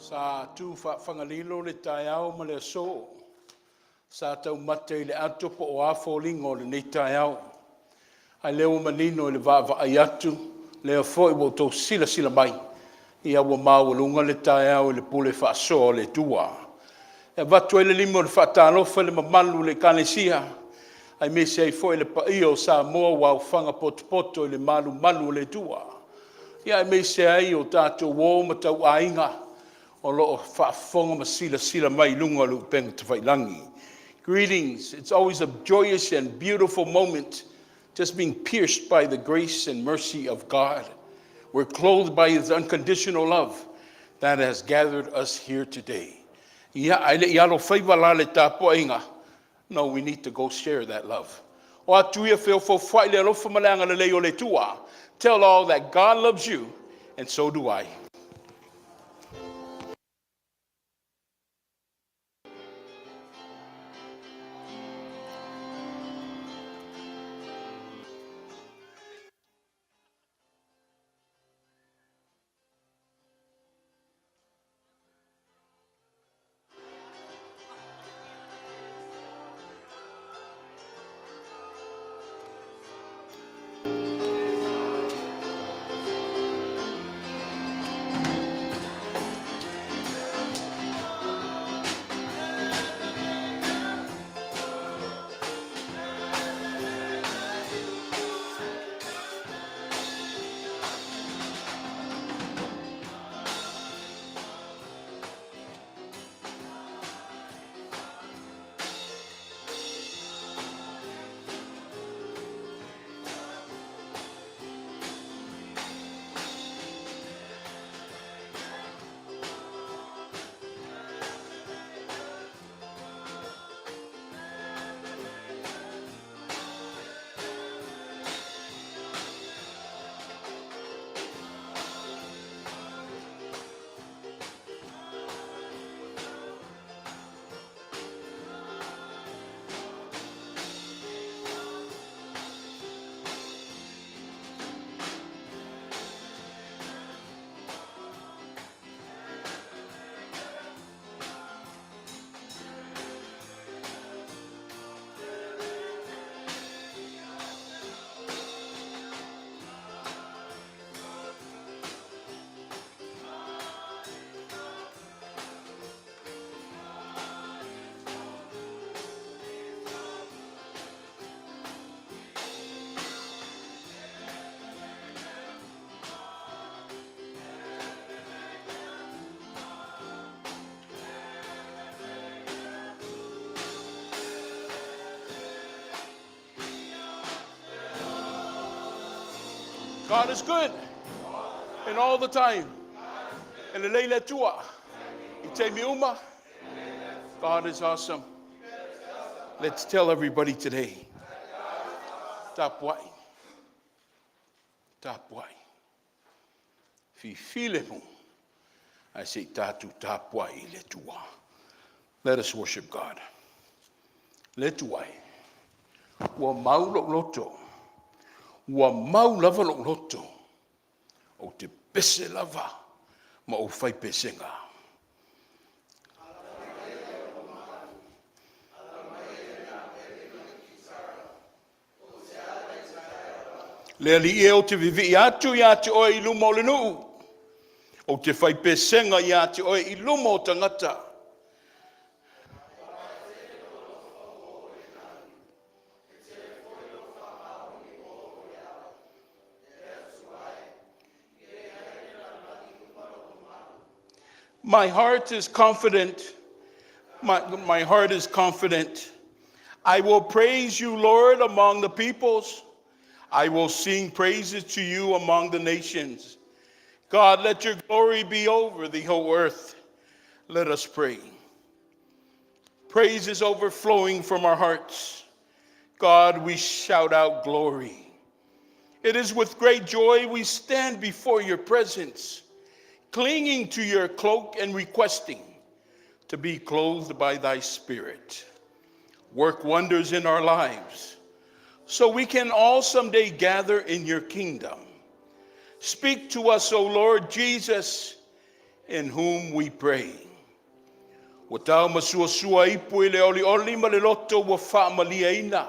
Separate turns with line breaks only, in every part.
Sa tu faafagalilo le taeao ma le aso. Sa taumate i le ato po o a foliga o lenei taeao. Ae lea ua manino i le vaavaai atu, lea foi ua outou silasila mai, ia ua maualuga le taeao i le pule faasoa a le Atua. E avatu ai le lima o le faatalofa i le mamalu o le Ekalesia aemaise ai foi le paia o Samoa ua aofaga potopoto i le malumalu o le Atua, aemaise ai o tatou uo ma tauaiga o lo o faafofoga ma silasila mai i luga o le upega tafailagi. Greetings. It's always a joyous and beautiful moment just being pierced by the grace and mercy of God. We're clothed by His unconditional love that has gathered us here today. Ia, ae le i alofaiva la le tapuaiga, no, we need to go share that love. O atu ia feofoofoai le alofa ma le agalelei o le Atua. Tell all that God loves you, and so do I. God is good and all the time. E lelei le Atua. I taimi uma. God is awesome. Let's tell everybody today. Tapuai. Tapuai. Fifile mu. Ae se i tatou tapuai i le Atua. Let us worship God. Le Atua e, ua mau lou loto, ua mau lava lou loto, ou te pese lava ma ou fai pesega. Le Alii e, ou te vivii atu ia te oe i luma o le nuu, ou te fai pesega ia te oe i luma o tagata. My heart is confident. My heart is confident. I will praise you, Lord, among the peoples. I will sing praises to you among the nations. God, let your glory be over the whole earth. Let us pray. Praise is overflowing from our hearts. God, we shout out glory. It is with great joy we stand before your presence, clinging to your cloak and requesting to be clothed by thy Spirit. Work wonders in our lives so we can all someday gather in your kingdom. Speak to us, O Lord Jesus. in whom we pray. Ua tau masuasua ipu i le olioli ma le loto ua faamalieina,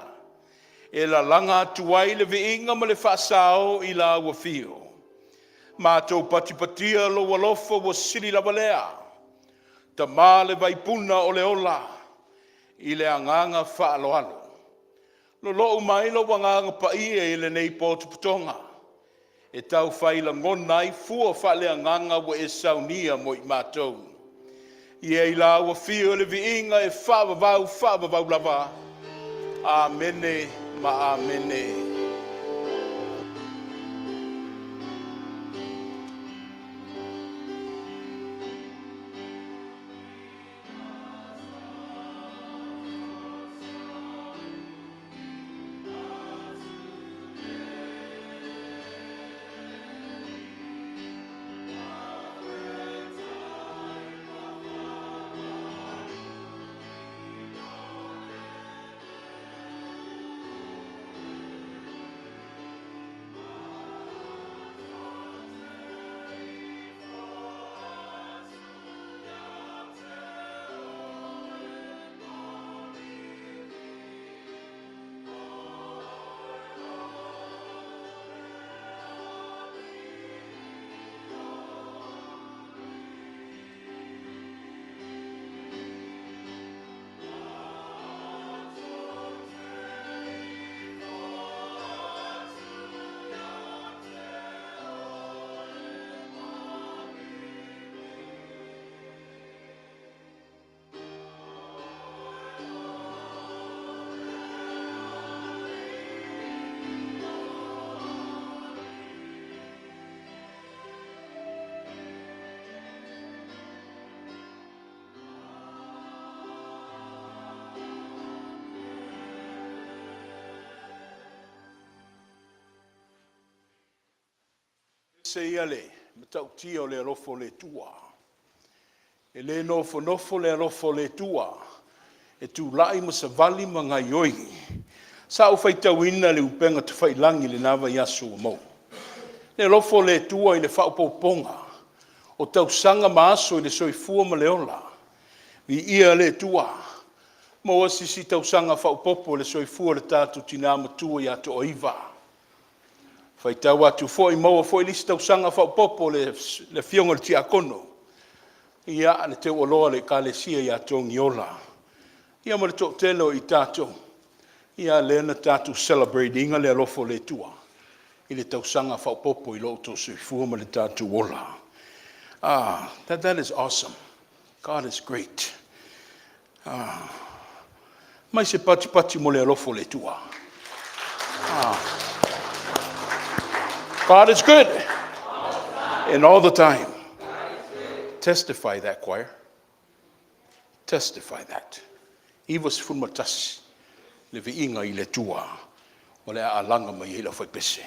e lalaga atu ai le viiga ma le faasao i lau afio. Matou patipatia lou alofa ua sili lava lea, Tama le vaipuna o le ola, i le agaga faaaloalo. Lolou mai lou agaga paia i lenei potopotoga, e tau fai lagona ai fua faaleagaga ua e saunia mo i matou. Ia i lau afio le viiga e faavavau, faavavau lava. Amene ma Amene. Ese ia le matautia o le alofa o le Atua. E le nofonofo le alofa o le Atua, e tulai ma savali ma gaoioi. Sa ou faitauina le upega tafailagi i lena vaiaso ua maea, le alofa o le Atua i le faaopoopoga o tausaga ma aso i le soifua ma le ola. Viia le Atua, maua se isi tausaga faaopoopo i le soifua o le tatou tina matua ia Toaiva. E faitau atu foi, maua foi le isi tausaga faaopoopo i le afioga i le Tiakono, ia, le teualoa o le Ekalesia ia Togiola, ia ma le toatele o i tatou lea na tatou celebrate ina le alofa o le Atua i le tausaga faaopoopo i lo outou soifua ma le tatou ola. Ah, that is awesome. God is great. Ah, mai se patipati mo le alofa o le Atua. Ah. God is good. And all the time. Testify that, choir. Testify that. 91 le viiga i le Atua o le a alaga mai ai lau faipese.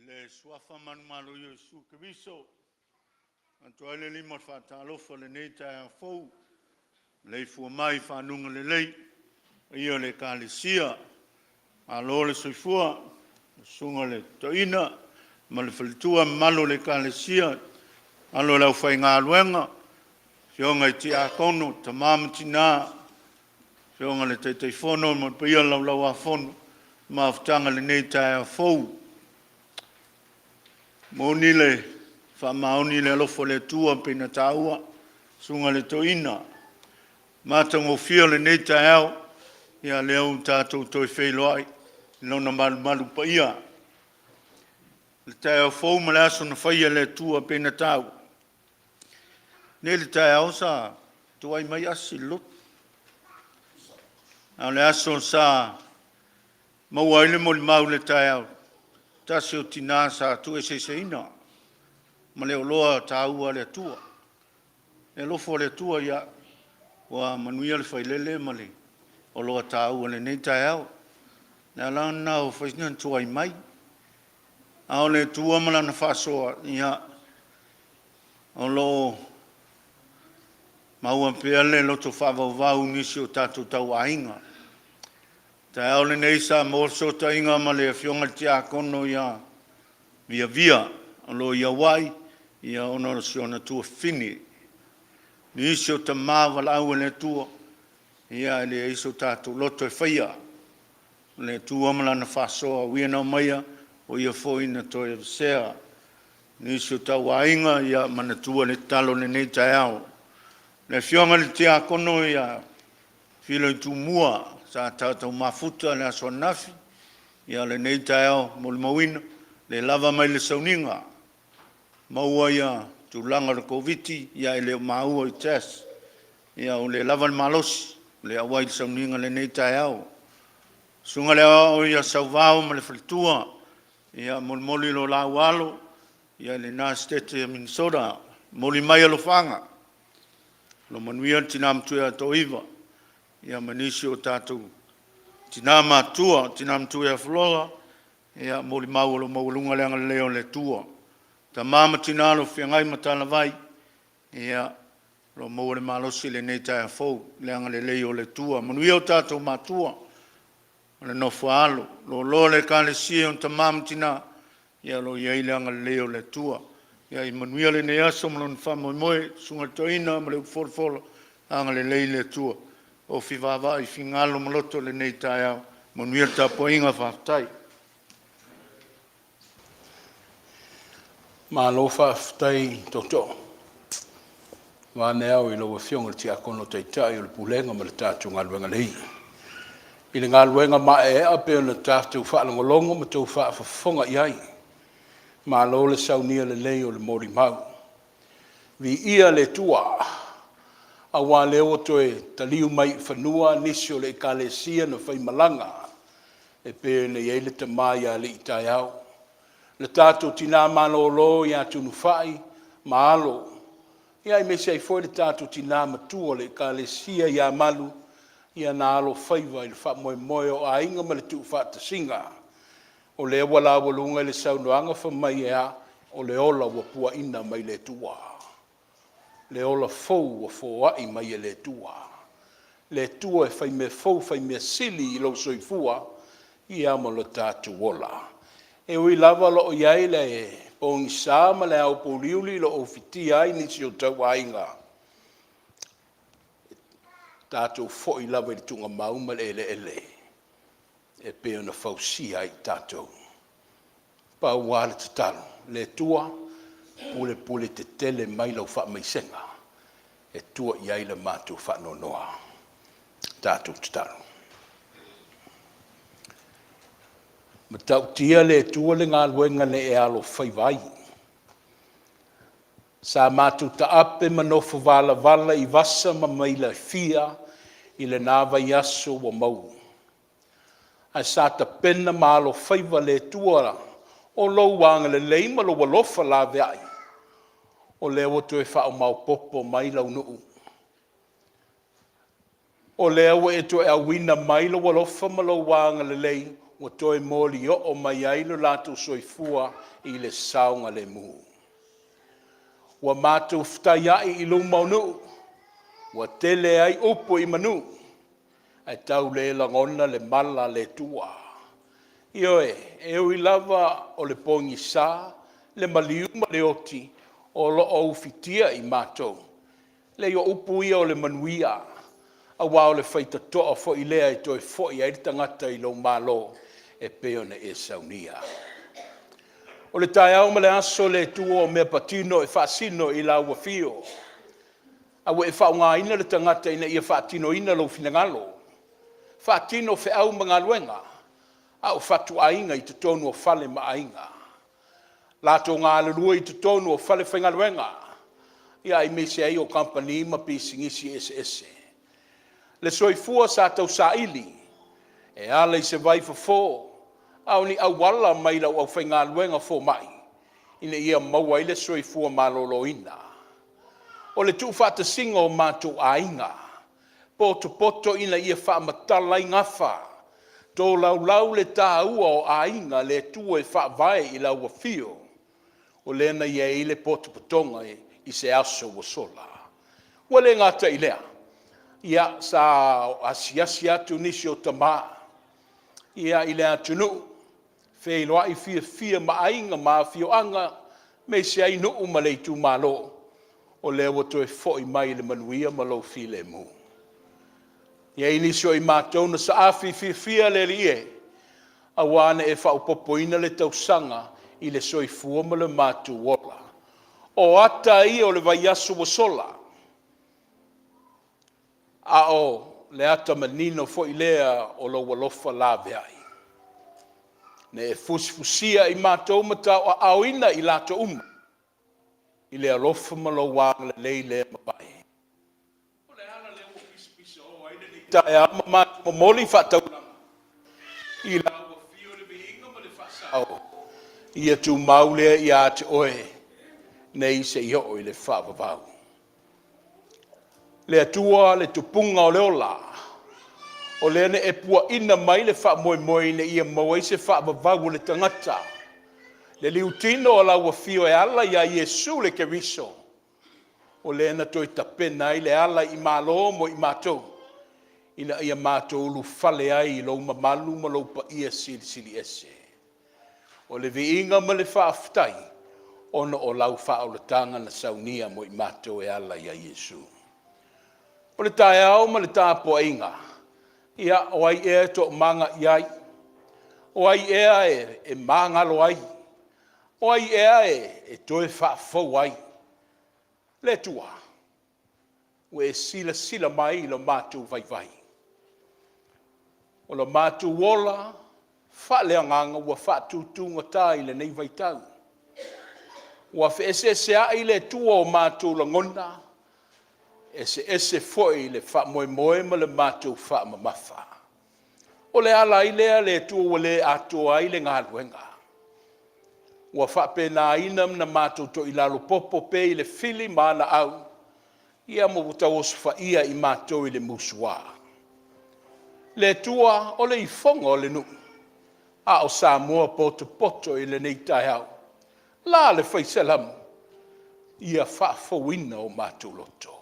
le suafa manumalo o Iesu Keriso, avatu ai le lima o le faatalofa i lenei taeao fou, maleifua mai i faguga lelei paia o le Ekalesia. Malo le soifua i le Susuga i le Toeaina ma le faletua, mamalu o le Ekalesia, mamalu o le aufaigaluega, afioga i Tiakono, Tama ma Tina, Afioga i le Taitaifono ma le paia o le Laulau-a-Fono, mafutaga i lenei taeao fou. E moni le faamaoni le alofa o le Atua pei ona taua le Susuga i le Toeaina, matagofie lenei taeao, ia lea ua tatou toe feiloai i Lona malumalu paia. Le taeao fou ma le aso na faia e le Atua pei ona taua, nei le taeao sa tuai mai Asi i le lotu, a o le aso sa maua ai le molimau i le taeao, tasi o tina sa tuueseeseina ma le oloa taua a le Atua. Le alofa o le Atua, ia, ua manuia le failele ma le oloa taua i lenei taeao. O le ala lena ua fai sina tuai mai, a o le Atua ma Lana faasoa, ia, o lo o maua pea le loto faavauvau i nisi o tatou tauaiga. O le taeao lenei sa maua le fesootaiga ma le afioga i le Tiakono ia Viavia o lo o i Hawaii ona o si ona tuafafine. Nisi o tama valaau a le Atua, ia e leai so tatou loto e faia, o le Atua ma Lana faasoa, o Ia na aumaia, o Ia foi na toe aveesea. Nisi o tauaiga, ia manatua le tatalo i lenei taeao. Le afioga i le Tiakono ia Filo i Tumua sa tatou mafuta i le aso ananafi, ia o lenei taeao e molimauina le lava mai le sauniga, maua ia tulaga o le Koviti ae le o maua i test, ia ua le lava le malosi, ua le auai i le sauniga i lenei taeao. Susuga i le Aoao ia Sauvao ma le faletua, ia molimoli lo la ua alo i lena Setete o Minnesota, momoli mai alofaaga, lo manuia le tina matua ia Toiva, ia ma nisi o tatou tina matutua, tina matua ia Fulola, ia molimau o lo o maualuga le agalelei o le Atua. Tama ma tina o lo o feagai ma talavai, ia o lo o maua le malosi i lenei taeao fou i le agalelei o le Atua. Manuia o tatou matua ma le nofo a alo, loaloa le Ekalesia i tama ma tina, ia o lo o i ai le agalelei o le Atua. Ia manuia lenei aso ma lona faamoemoe, susuga i le toeaina ma le upu folafola, agalelei le Atua, ofi vaavaai i finagalo ma loto i lenei taeao. Manuia le tapuaiga, faafetai.
Malo faafetai tootoo, vaeane au i lau Afioga i le Tiakono Taitai o le Pulega ma le tatou galuega nei. I le galuega maeaea pei ona tatou faalogologo ma tou faafofoga i ai, malo le saunia lelei o le molimau. Viia le Atua, aua o lea ua toe taliu mai i fanua nisi o le Ekalesia na faimalaga e pei ona i ai le tama ia Alii-taeao, le tatou tina malolo ia Tunufai ma alo, aemaise ai foi le tatou tina matua o le Ekalesia ia Malu, na alofaiva i le faamoemoe o aiga ma le tuufaatasiga. O lea ua laualuga i le saunoaga fai mai e a? O le ola ua puaina mai le Atua, le ola fou ua foai mai e le Atua. Le Atua e faimea fou faimea sili i lou soifua ma lo tatou ola. E ui lava o lo o i ai le pogisa ma le aupōliuli o lo o ufitia ai nisi o tauaiga, tatou foi lava i le tuugamau ma le eleele e pei ona fausia ai i tatou. Pau lava le tatalo, le Atua, pulepule tetele mai lau faamaisega e tua i ai le matou faanoanoa. Tatou tatalo. E matautia le Atua le galuega na e alofaiva ai. Sa matou taape ma nofo valavala i vasa ma maila e fia i lena vaiaso ua maua, ae sa tapena ma alofaiva le Atua o lou agalelei ma lou alofa laveai, o lea ua toe faamaopoopo mai lau nuu, o lea ua e toe auina mai lou alofa ma lou agalelei. ua toe molioo mai ai lo latou soifua i le saogalemu. Ua matou fetaiai i luma o nuu, ua tele ai upu i manu, ae tau le lagona le mala a le Atua. Ioe, e ui lava o le pogisa, le maliu ma le oti o lo o ufitia i matou, leai o upu ia o le manuia, aua o le faitotoa foi lea e toe foi ai le tagata i lou malo e pei ona e saunia. O le taeao ma le aso le Atua o mea patino e faasino i lau afio, a ua e faaaogaina le tagata ina ia faatinoina lou finagalo, faatino feau ma galuega a o fatuaiga i totonu o fale ma aiga, latou galulue i totonu o falefaigaluega, aemaise ai o kamupani ma pisinisi eseese. Le soifua sa tausaili e ala i se vaifofo, a o ni auala mai lau aufaigaluega fomai ina ia maua ai le soifua maloloina. O le tuufaatasiga o matou aiga, potopoto ina ia faamatala ai gafa, tolaulau le taua o aiga, le Atua e faavae i lau afio, o lea na i ai le potopotoga i se aso ua sola. Ua le gata i lea, ia sa asiasi atu nisi o tama i le atunuu, feiloai fiafia ma aiga ma afioaga aemaise ai nuu ma le itumalo, o lea ua toe foi mai i le manuia ma lou filemu. E i ai nisi o i matou na saafi fiafia le Alii e, aua na e faaopoopoina le tausaga i le soifua ma le matou ola. O ata ia o le vaiaso ua sola, a o le ata manino foi lea o lou alofa laveai, na e fusifusia i matou ma tauaaoina i latou uma i le alofa ma lou agalelei le mavae. O le ala lea ua pisapisao ai lenei taeao ma matou momoli faataulaga i lau afio le viiga ma le faasao, ia tumau lea ia te oe nei seia oo i le faavavau. Le Atua le tupuga o le ola, o lea na e puaina mai le faamoemoe ina ia maua ai se faavavau o le tagata, le liutino o lau Afio e ala ia Iesu le Keriso, o lea na toe tapena ai le ala i malo mo i matou, ina ia matou ulufale ai i lou mamalu ma lou paia silisili ese. O le viiga ma le faafetai ona o lau faaolataga na saunia mo i matou e ala ia Iesu. O le taeao ma le tapuaiga, ia o ai ea e toomaga i ai? O ai ea e magalo ai? O ai ea e toe faafou ai? Le Atua, ua e silasila mai i lo matou vaivai. O lo matou ola faaleagaga ua faatutugata i lenei vaitau. Ua feeseeseai le Atua o matou lagona, eseese foi le faamoemoe ma le matou faamamafa. O le ala ai lea le Atua ua le atoa ai le galuega. Ua faapenaina ona matou toilalo popo pea i le fili ma ana au, ia ma ua tau osofaia i matou i le musua. Le Atua o le ifoga o le nuu, a o Samoa potopoto i lenei taeao. La le fai Salamo, ia faafouina o matou loto.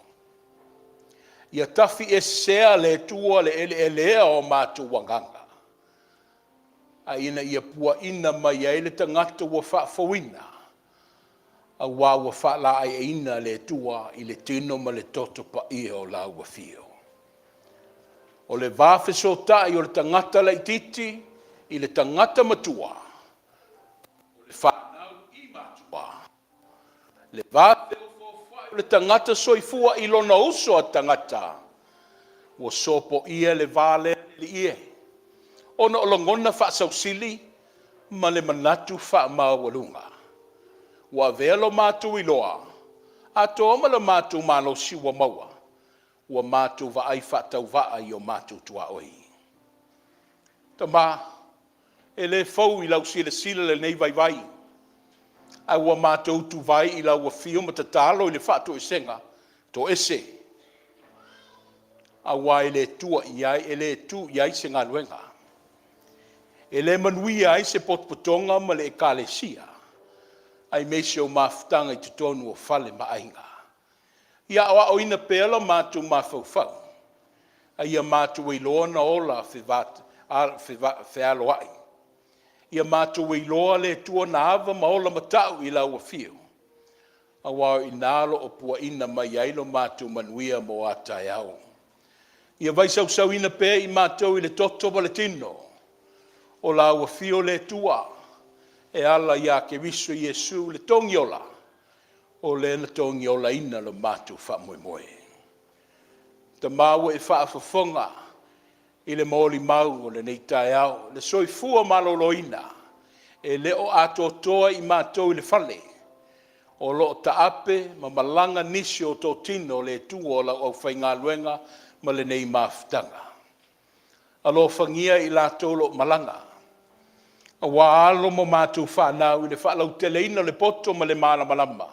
Ia tafiesea le Atua le eleelea o matou agaga, a ina ia puaina mai ai le tagata ua faafouina, aua ua faalaeiauina le Atua i le tino ma le toto paia o lau afio. O le va fesootai o le tagata laitiiti i le tagata matua, o le fanau i matua, le va feofaofai o le tagata soifua i lona uso a tagata, ua sopoia le va lea le Alii e, ona o lagona faasausili ma le manatu faamaualuga. Ua avea lo matou iloa atoa ma lo matou malosi ua maua, ua matou vaai faatauvaa i o matou tuaoi. Tama, e le fou i lau silasila lenei vaivai, ae ua matou tuvai i lau afio ma tatalo i le faatoesega, toese, aua e le tua i ai, e le tu i ai se galuega. E le manuia ai se potopotoga ma le Ekalesia, aemaise o mafutaga i totonu o fale ma aiga. Ia aoaoina pea lo matou mafaufau, a ia matou iloa ona ola fealoai. Ia matou iloa le Atua na ava ma ola matau i lau afio, aua o i ina o lo o puaina mai ai lo matou manuia mo a taeao. Ia vaisausauina pea i matou i le toto ma le tino o lau afio le Atua e ala ia Keriso Iesu le Togiola, o lea na togiolaina lo matou faamoemoe. Tama ua e faafofoga i le molimau o lenei taeao, le soifua maloloina e le o atoatoa i matou i le fale, o lo o taape ma malaga nisi o totino o le Atua o lau aufaigaluega ma lenei mafutaga. Alofagia i latou o lo o malaga, aua alo ma matou fanau i le faalauteleina o le poto ma le malamalama,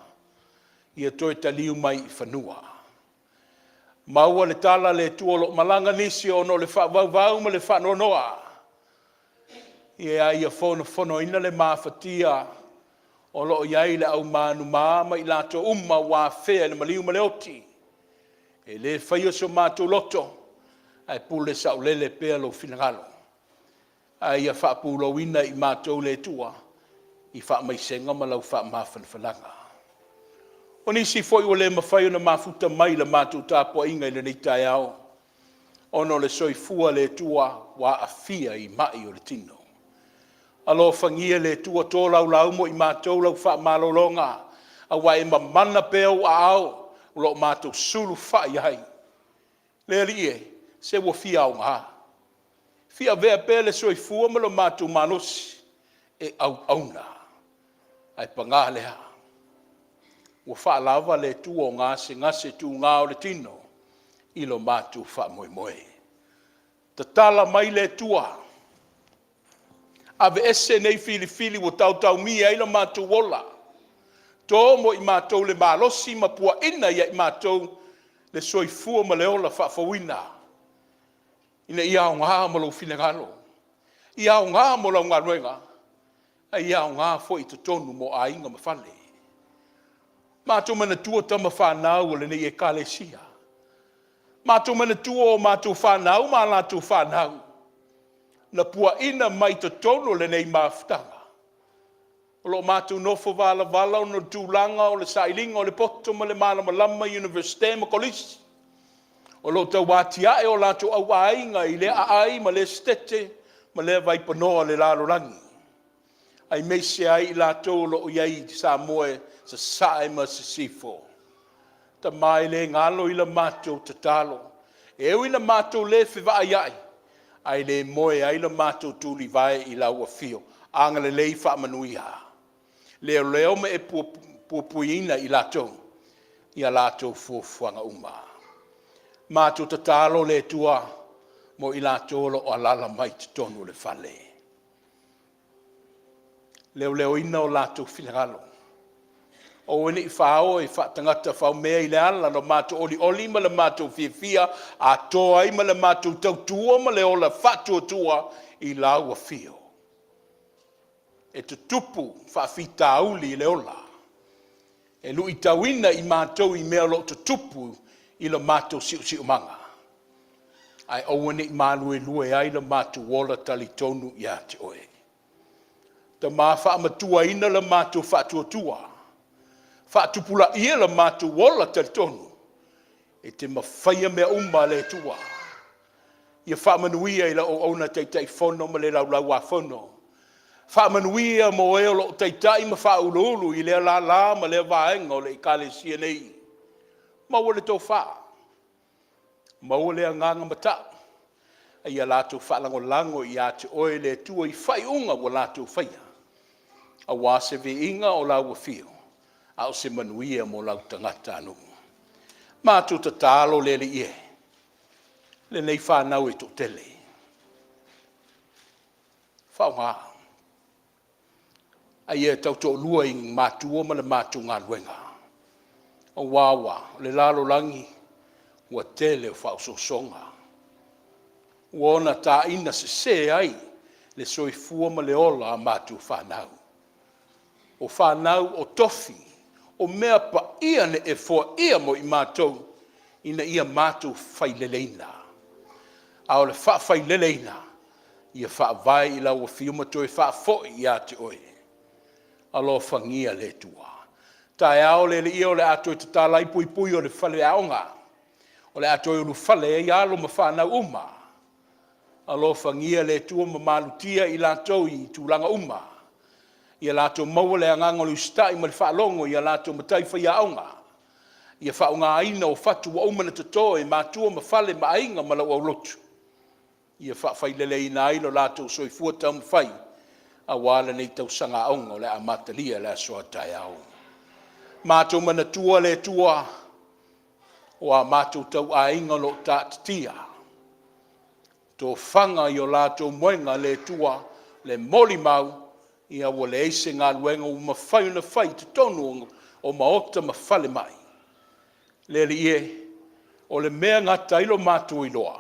ia toe taliu mai i fanua. Maua le tala a le Atua o lo o malaga nisi ona o le faavauvau ma le faanoanoa, a ia fonofonoina le mafatia o lo o i ai le au manuma ma i latou uma ua afea e le maliu ma le oti. E le faia so matou loto, ae pule saolele pea lou finagalo, a ia faapulouina i matou le Atua i faamaisega ma lau faamafanafanaga. O nisi foi ua le mafai ona mafuta mai i le matou tapuaiga i lenei taeao ona o le soifua le Atua ua aafia i mai o le tino, alofagia le Atua tolaulau mo i matou lau faamalologa, aua e mamana pea ou aao o lo o matou sulufai i ai. Le Alii e, se ua fia aoga, fia avea pea le soifua ma lo matou malosi e auauna, ae paga lea, ua faalava le Atua o gasegase tuga o le tino i lo matou faamoemoe. Tatala mai le Atua, aveese nei filifili ua taotaomia ai lo matou ola, to mo i matou le malosi ma puaina ia i matou le soifua ma le ola faafouina, ina ia aoga mo lou finagalo, ia aoga mo lau galuega, a ia aoga foi i totonu mo aiga ma fale. Matou manatua tama fanau a lenei Ekalesia, matou manatua o matou fanau ma a latou fanau na puaina mai totonu o lenei mafutaga, o lo o matou nofo valavala ona o le tulaga o le sailiga o le poto ma le malamalama i Iunivesite ma Kolisi, o lo o tau atiae o latou aiga i lea aai ma lea Setete ma lea vaipanoa o le lalolagi, aemaise ai i latou o lo o i ai i Samoa i Sasae ma Sisifo. Tama e le galo i la matou tatalo, e ui ina matou le fevaaiai, ae le moe ai la matou tulivae i lau afio. Agalelei faamanuia, leoleo ma e puipuiina i latou i a latou fuafuaga uma. Matou tatalo le Atua mo i latou o lo o alaala mai i totonu o le fale, leoleoina o latou finagalo, aua ne i faoe faatagata faomea i le ala lo matou olioli ma le matou fiafia, atoa ai ma le matou tautua ma le ola faatuatua i lau afio. E tutupu faafitauli i le ola, e luitauina i matou i mea o lo o tutupu i lo matou siosiomaga, ae aua ne i maluelue ai lo matou ola talitonu ia te Oe. Tama, faamatuaina le matou faatuatua, faatupulaia le matou ola talitonu e te mafaia mea uma le Atua. Ia faamanuia i lau auauna Taitaifono ma le Laulau-a-Fono, faamanuia mo e o lo o taitai ma faauluulu i lea lala ma lea vaega o le Ekalesia nei. Maua le tofa, maua le agaga matau, a ia latou faalagolago ia te Oe le Atua i faaiuga ua latou faia, aua se viiga o lau afio, a o se manuia mo lau tagatanuu. Matou tatalo le Alii e, lenei fanau e toatele, faaaoga, a ia tautoalua i matua ma le matou galuega, aua ua? O le lalolagi ua tele o faaosoosoga, ua ona taina sese ai le soifua ma le ola a matou fanau. O fanau o tofi, o mea paia na e foaia mo i matou, ina ia matou faileleina. A o le faafaileleina, ia faavae i lau afio ma toe faafoi ia te oe. Alofagia le Atua. Taeao le Alii o le a toe tatala ai puipui o le faleaoga, o le a toe ulufale ai alo ma fanau uma. Alofagia le Atua ma malutia i latou i tulaga uma, ia latou maua le agaga o le usitai ma le faalogo i a latou matai faiaoga, ia faaaogaina o fatu ua uma ona toto e matua ma fale ma aiga ma lau aulotu, ia faafaileleina ai lo latou soifua taumafai aua lenei tausaga aoga o le a amatalia i le aso a taeao. Matou manatua le Atua o a matou tauaiga o lo o taatitia tofaga i o latou moega le Atua, le molimau, ia ua leai se galuega ua mafai ona fai i totonu o maota ma falemai. Le Alii e, o le mea e gata ai lo matou iloa,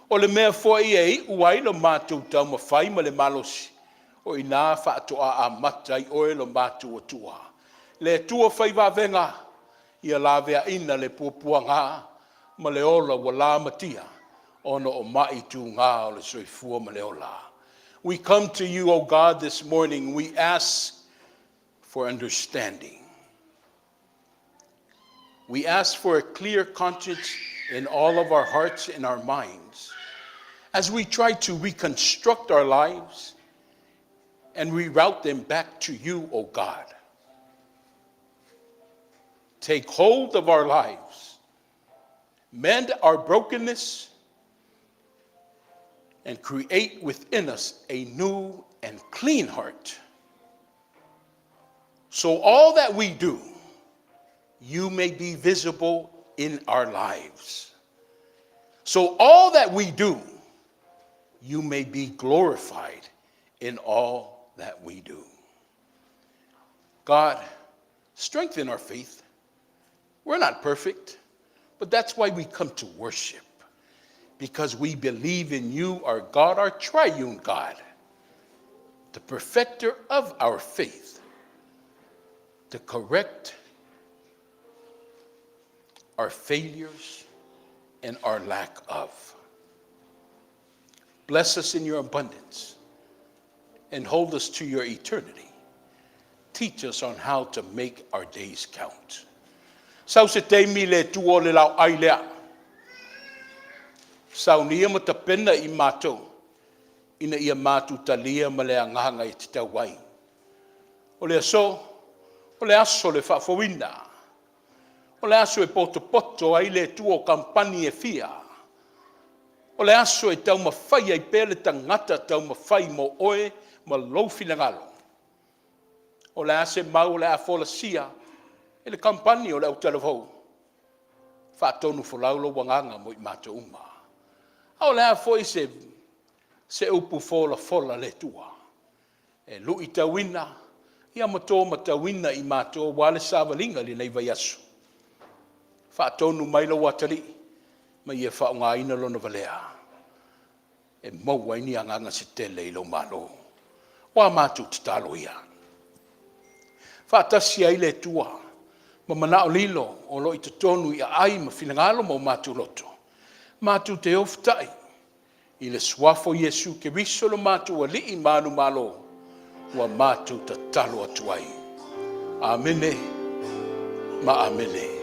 o le mea foi e iu ai lo matou taumafai ma le malosi, o i ina faatoa amata ai oe lo matou Atua. Le Atua fai vavega, ia laveaina le puapuaga ma le ola ua lamatia ona o mai tuga o le soifua ma le ola. We come to you, O God, this morning. We ask for understanding. We ask for a clear conscience in all of our hearts and our minds as we try to reconstruct our lives and reroute them back to you, O God. Take hold of our lives, mend our brokenness, and create within us a new and clean heart. So all that we do, you may be visible in our lives. So all that we do, you may be glorified in all that we do. God, strengthen our faith. We're not perfect, but that's why we come to worship, because we believe in you, our God, our triune God, the perfecter of our faith, to correct our failures and our lack of. Bless us in your abundance and hold us to your eternity. Teach us on how to make our days count. Sau se taimi le Atua o le laoai lea. Saunia ma tapena i matou ina ia matou talia ma le agaga e tatau ai. O le aso, o le aso o le faafouina. O le aso e potopoto ai le Atua o kamupani e fia. O le aso e taumafai ai pea le tagata taumafai mo oe ma lou finagalo. O le a se mau o le a folasia e le kamupani o le autalavou, faatonufolau lou agaga mo i matou uma. A o le a foi se upu folafola a le Atua, e luitauina ma tomatauina i matou aua le savaliga i lenei vaiaso. Faatonu mai lou atalii ma ia faaaogaina lona valea e maua ai ni agaga se tele i lou malo. O a matou tatalo ia, faatasi ai le Atua ma manao lilo o lo o i totonu i aai ma finagalo ma o matou loto, matou te ofotai i le Suafa o Iesu Keriso lo matou Alii ma Manumalo, ua matou tatalo atu ai. Amene ma amene.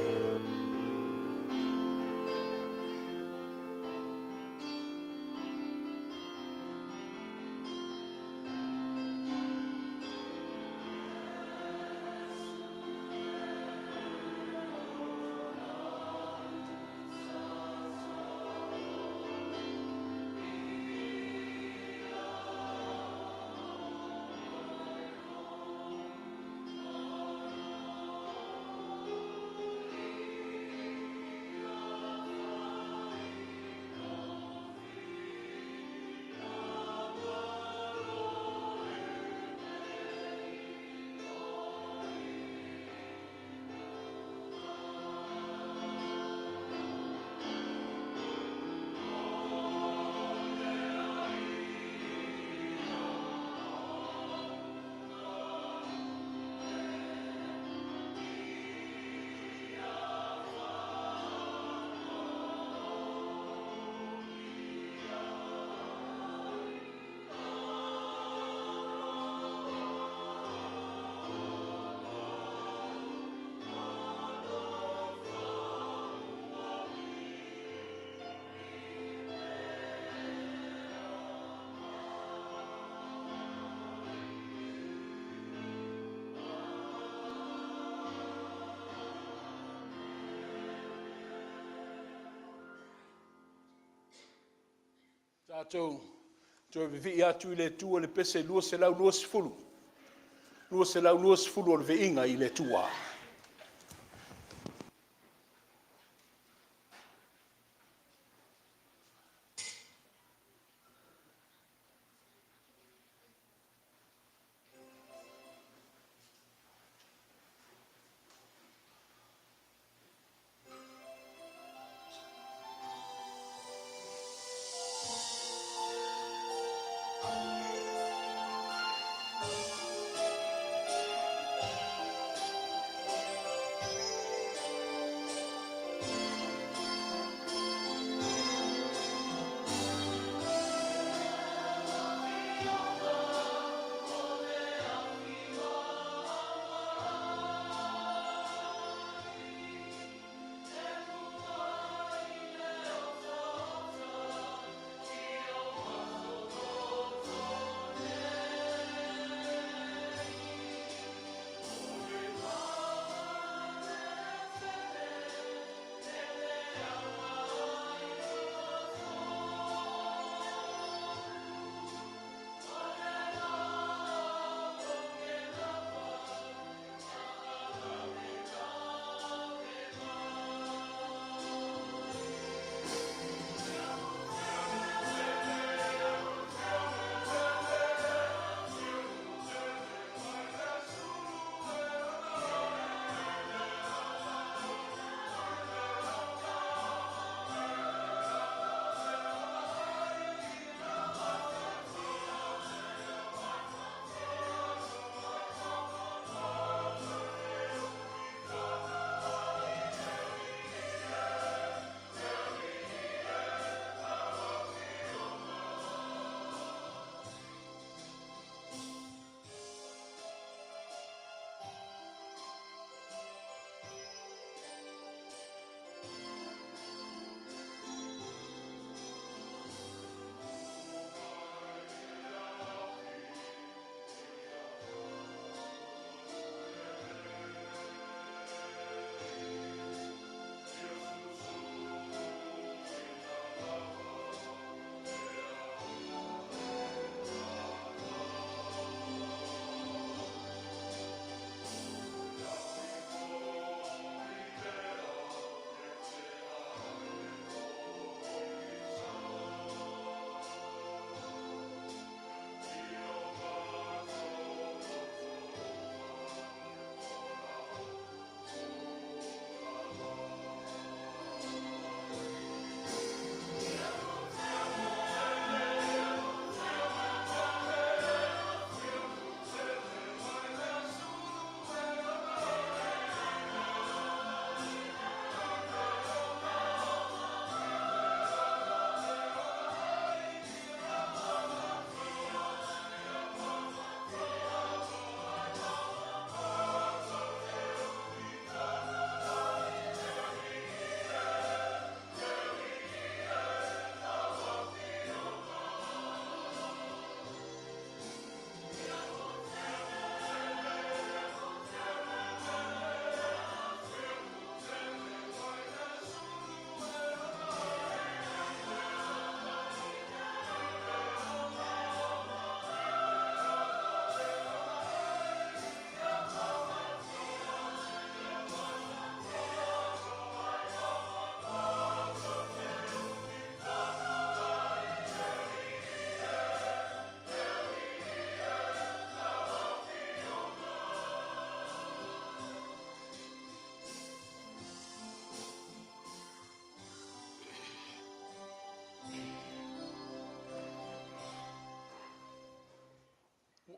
Tatou toe vivii atu i le Atua i le pese 220, 220 o le Viiga i le Atua.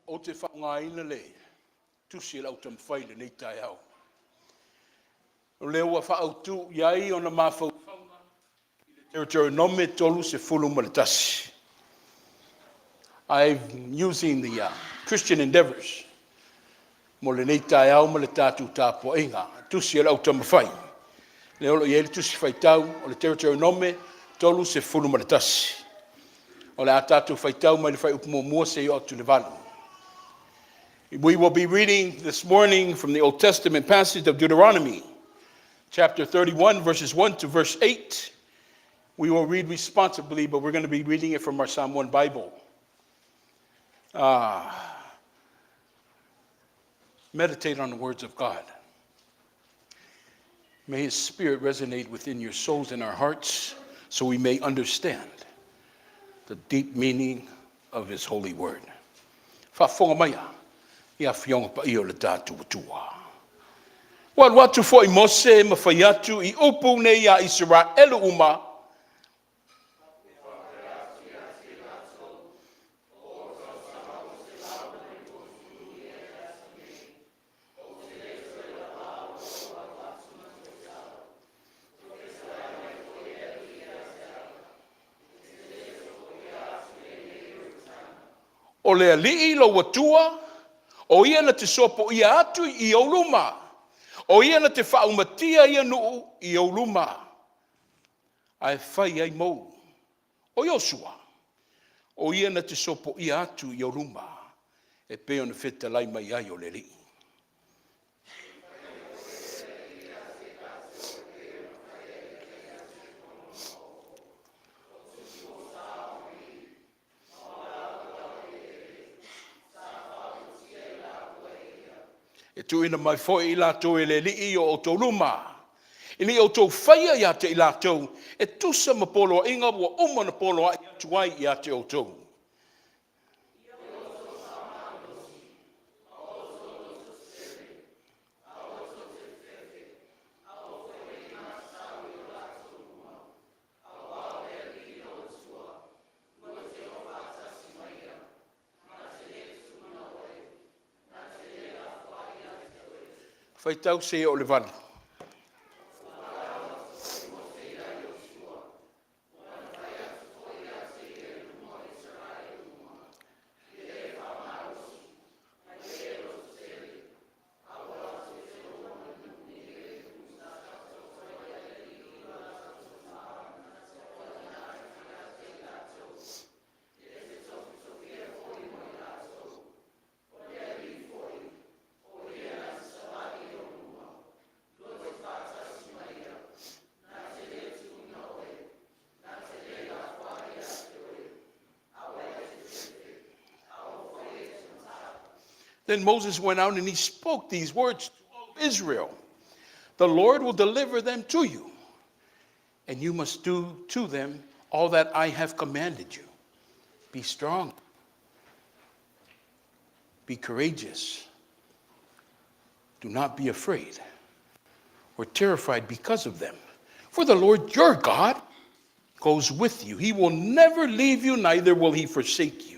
Ou te faaaogaina le tusi a le Autaumafai i lenei taeao. O lea ua faaautu i ai ona mafaufauga i le Teuteronome 31. I'm using the Christian Endeavors mo lenei taeao ma le tatou tapuaiga. Tusi a le Autaumafai, lea o lo o i ai le tusi faitau o le Teuteronome 31. O le a tatou faitau mai le fuaiupu 1 seia oo atu i le 8. We will be reading this morning from the Old Testament passage of Deuteronomy, chapter 31, verses 1 to verse 8. We will read responsibly, but we're going to be reading it from our Samoan Bible. Meditate on the words of God. May His Spirit resonate within your souls and our hearts so we may understand the deep meaning of His holy word. Faafofoga maia i Afioga Paia o le tatou Atua. Ua alu atu foi Mose ma fai atu i upu nei ia Isaraelu uma, O le Alii lou Atua, o ia na te sopoia atu i ou luma, o ia na te faaumatia ia nuu i ou luma, ae fai ai mou. O Iosua, o ia na te sopoia atu i ou luma, e pei ona fetalai mai ai o le Alii. E tuuina mai foi i latou e le Alii i o outou luma, ina ia outou faia ia te i latou e tusa ma poloaiga ua uma ona poloai atu ai ia te outou. Faitau seia oo i le 8. Then Moses went out and he spoke these words to all of Israel. The Lord will deliver them to you, and you must do to them all that I have commanded you. Be strong. Be courageous. Do not be afraid or terrified because of them. For the Lord your God goes with you. He will never leave you, neither will he forsake you.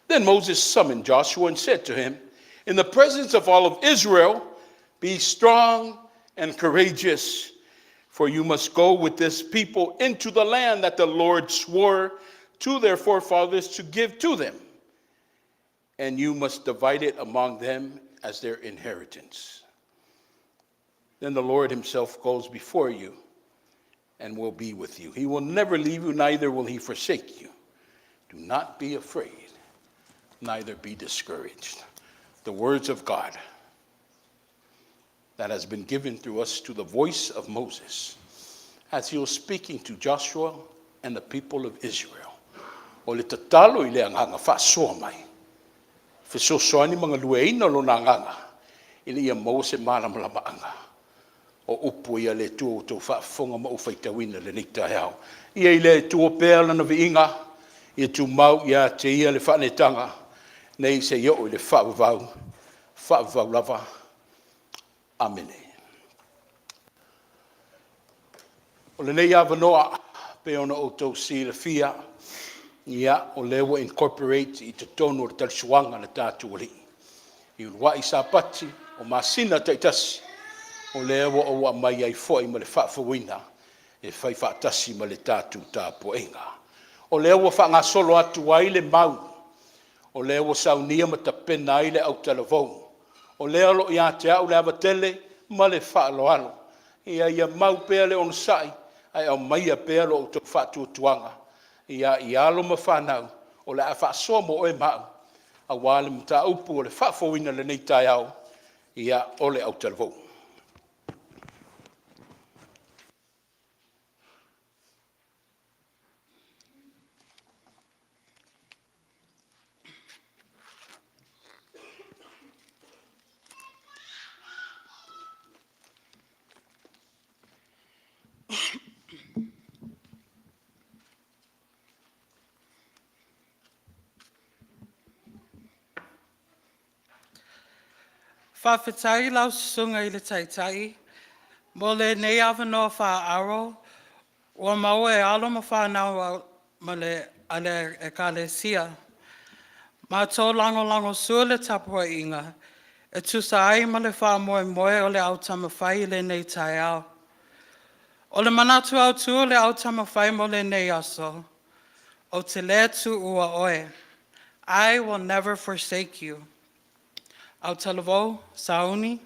Then Moses summoned Joshua and said to him, In the presence of all of Israel, be strong and courageous, for you must go with this people into the land that the Lord swore to their forefathers to give to them, and you must divide it among them as their inheritance. Then the Lord himself goes before you and will be with you. He will never leave you, neither will he forsake you. Do not be afraid, neither be discouraged. The words of God that has been given through us to the voice of Moses as he was speaking to Joshua and the people of Israel. O le tatalo i le agaga faasoa mai, fesoasoani ma galueaiina lona agaga ina ia maua se malamalamaaga o upu ia a le Atua ua outou faafofoga ma ou faitauina i lenei taeao. Ia i le Atua pea lana viiga, ia tumau ia te Ia le faaneetaga, nei seia oo i le faavavau, faavavau lava. Amene. O lenei avanoa, pei ona outou silafia, ia, o lea ua incorporate i totonu o le talisuaga a le tatou Alii. I uluai Sapati o masina taitasi, o lea ua ou aumai ai foi ma le faafouina e fai faatasi ma le tatou tapuaiga. O lea ua faagasolo atu ai le mau, o lea ua saunia ma tapena ai le autalavou. O lea o lo o ia te au le ava tele ma le faaaloalo. Ia ia mau pea le onosai ae aumaia pea lo outou faatuatuaga i alo ma fanau o le a faasoa mo oe ma au aua le mataupu o le faafouina i lenei taeao, ia, o le autalavou.
Faafetai i lau Susuga i le Taitai mo lenei avanoa faaauro ua maua e alo ma fanau a le Ekalesia. Matou lagolagosua le tapuaiga e tusa ai ma le faamoemoe o le autaumafai i lenei taeao. O le manatu autu o le autaumafai mo lenei aso, ou te le tuua oe. I will never forsake you. Autalavou, sauni.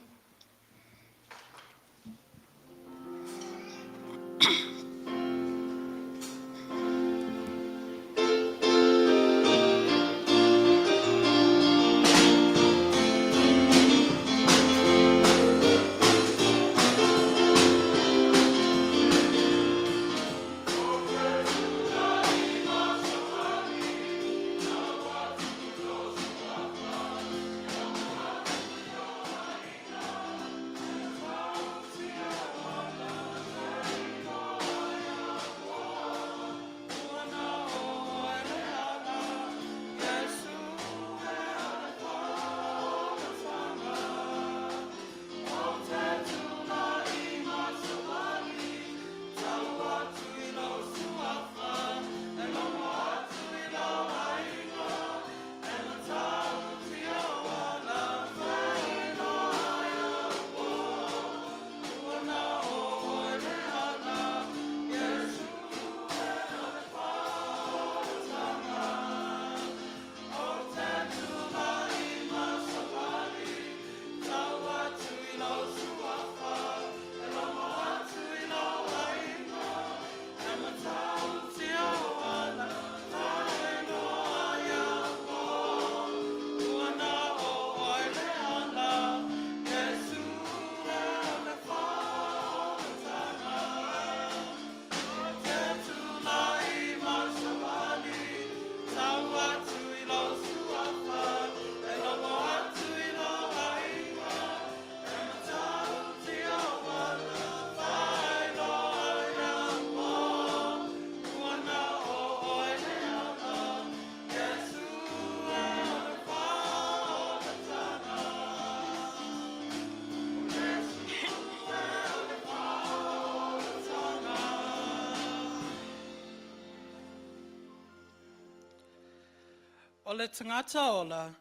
O le tagata ola,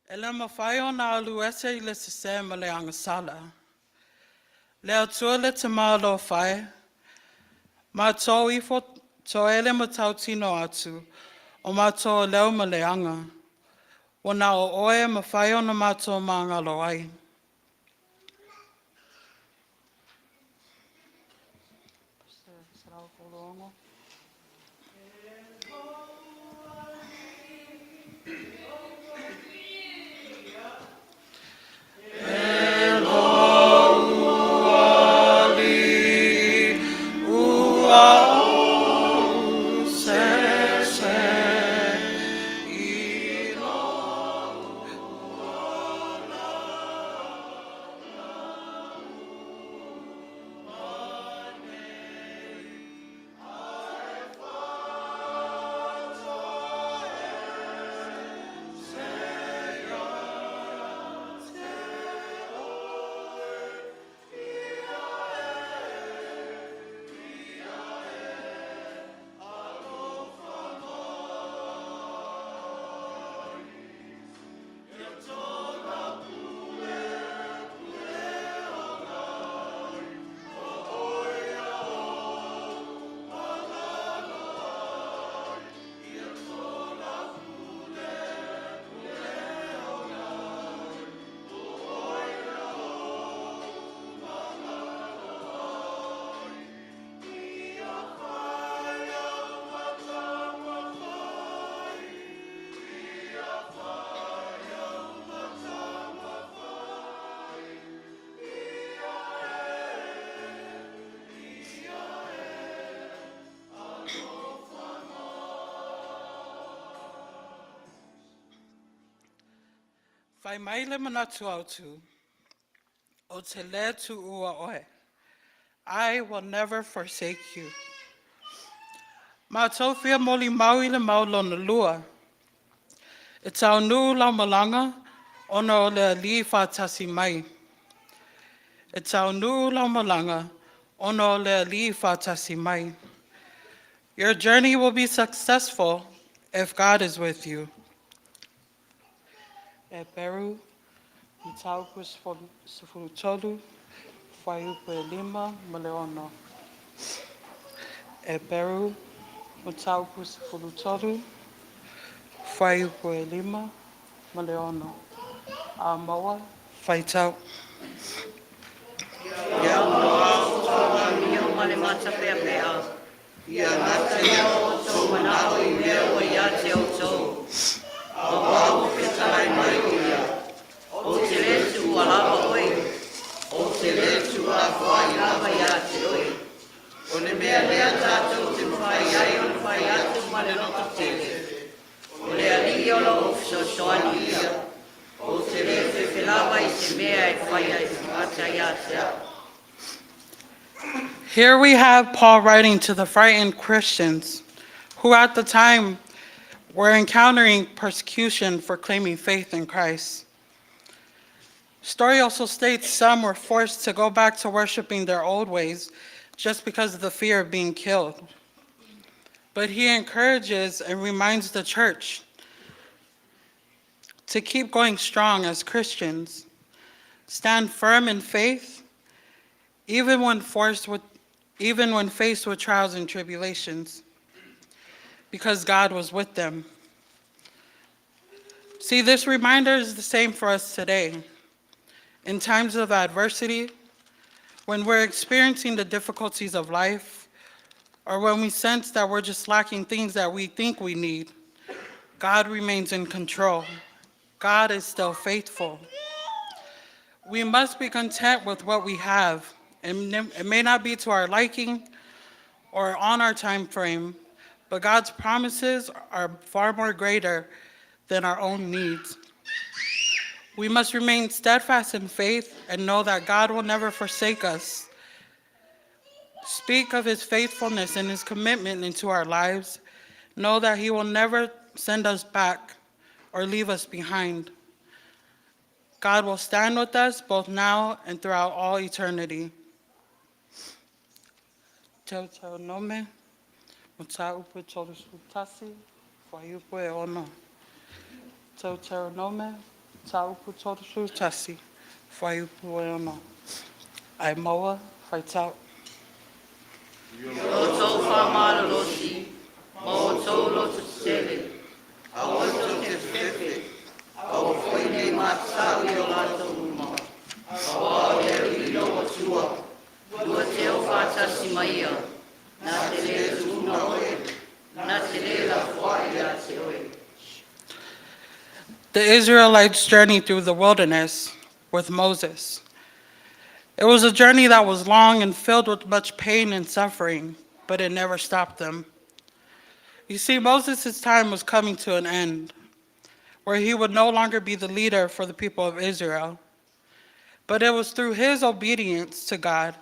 e le mafai ona alu ese i le sesē ma le agasala. Le Atua le Tama alofa e, matou ifo toele ma tautino atu, o matou o leo ma leaga, ua na o Oe e mafai ona matou magalo ai. Fai mai le manatu autu, ou te le tuua oe. I will never forsake you. Matou fia molimau i le mau lona lua. E taunuu lau malaga, ona o le Alii faatasi mai. E taunuu lau malaga, ona o le Alii faatasi mai. Your journey will be successful if God is with you. Heperu, mataupu 13, fuaiupu 5 ma le 6. Heperu, mataupu 13, fuaiupu 5 ma le 6. A maua, faitau.
Ma le matapeapea, ia gata ia o outou manao i mea ua ia te outou. Auā ua fetalai mai o ia, ou te le tuua lava oe, ou te le tuulafoai lava ia te oe. O le mea lea tatou te mafai ai ona fai atu ma le loto tele. O le Alii o lo'u fesoasoani ia, ou te le fefe lava i se mea e fai ai tagata ia te a'u.
Here we have Paul writing to the frightened Christians who at the time were encountering persecution for claiming faith in Christ. Story also states some were forced to go back to worshiping their old ways just because of the fear of being killed. But he encourages and reminds the church to keep going strong as Christians, stand firm in faith, even when faced with trials and tribulations, because God was with them. See, this reminder is the same for us today. In times of adversity, when we're experiencing the difficulties of life, or when we sense that we're just lacking things that we think we need, God remains in control. God is still faithful. We must be content with what we have. And it may not be to our liking or on our time frame, but God's promises are far more greater than our own needs. We must remain steadfast in faith and know that God will never forsake us. Speak of his faithfulness and his commitment into our lives. Know that he will never send us back or leave us behind. God will stand with us both now and throughout all eternity. Teuteronome, mataupu 31, fuaiupu 6. Teuteronome, mataupu 31, fuaiupu 6. Ai maua, faitau.
Lo outou faamalolosi, ma outou loto tetele, aua tou te fefe, aua foi nei matatau i o latou uma. Auā o le Alii lou Atua, lua te o faatasi ma ia, na te lē tuuna oe, na te lē lafoai ia te oe.
The Israelites' journey through the wilderness with Moses. It was a journey that was long and filled with much pain and suffering, but it never stopped them. You see, Moses' time was coming to an end, where he would no longer be the leader for the people of Israel. But it was through his obedience to God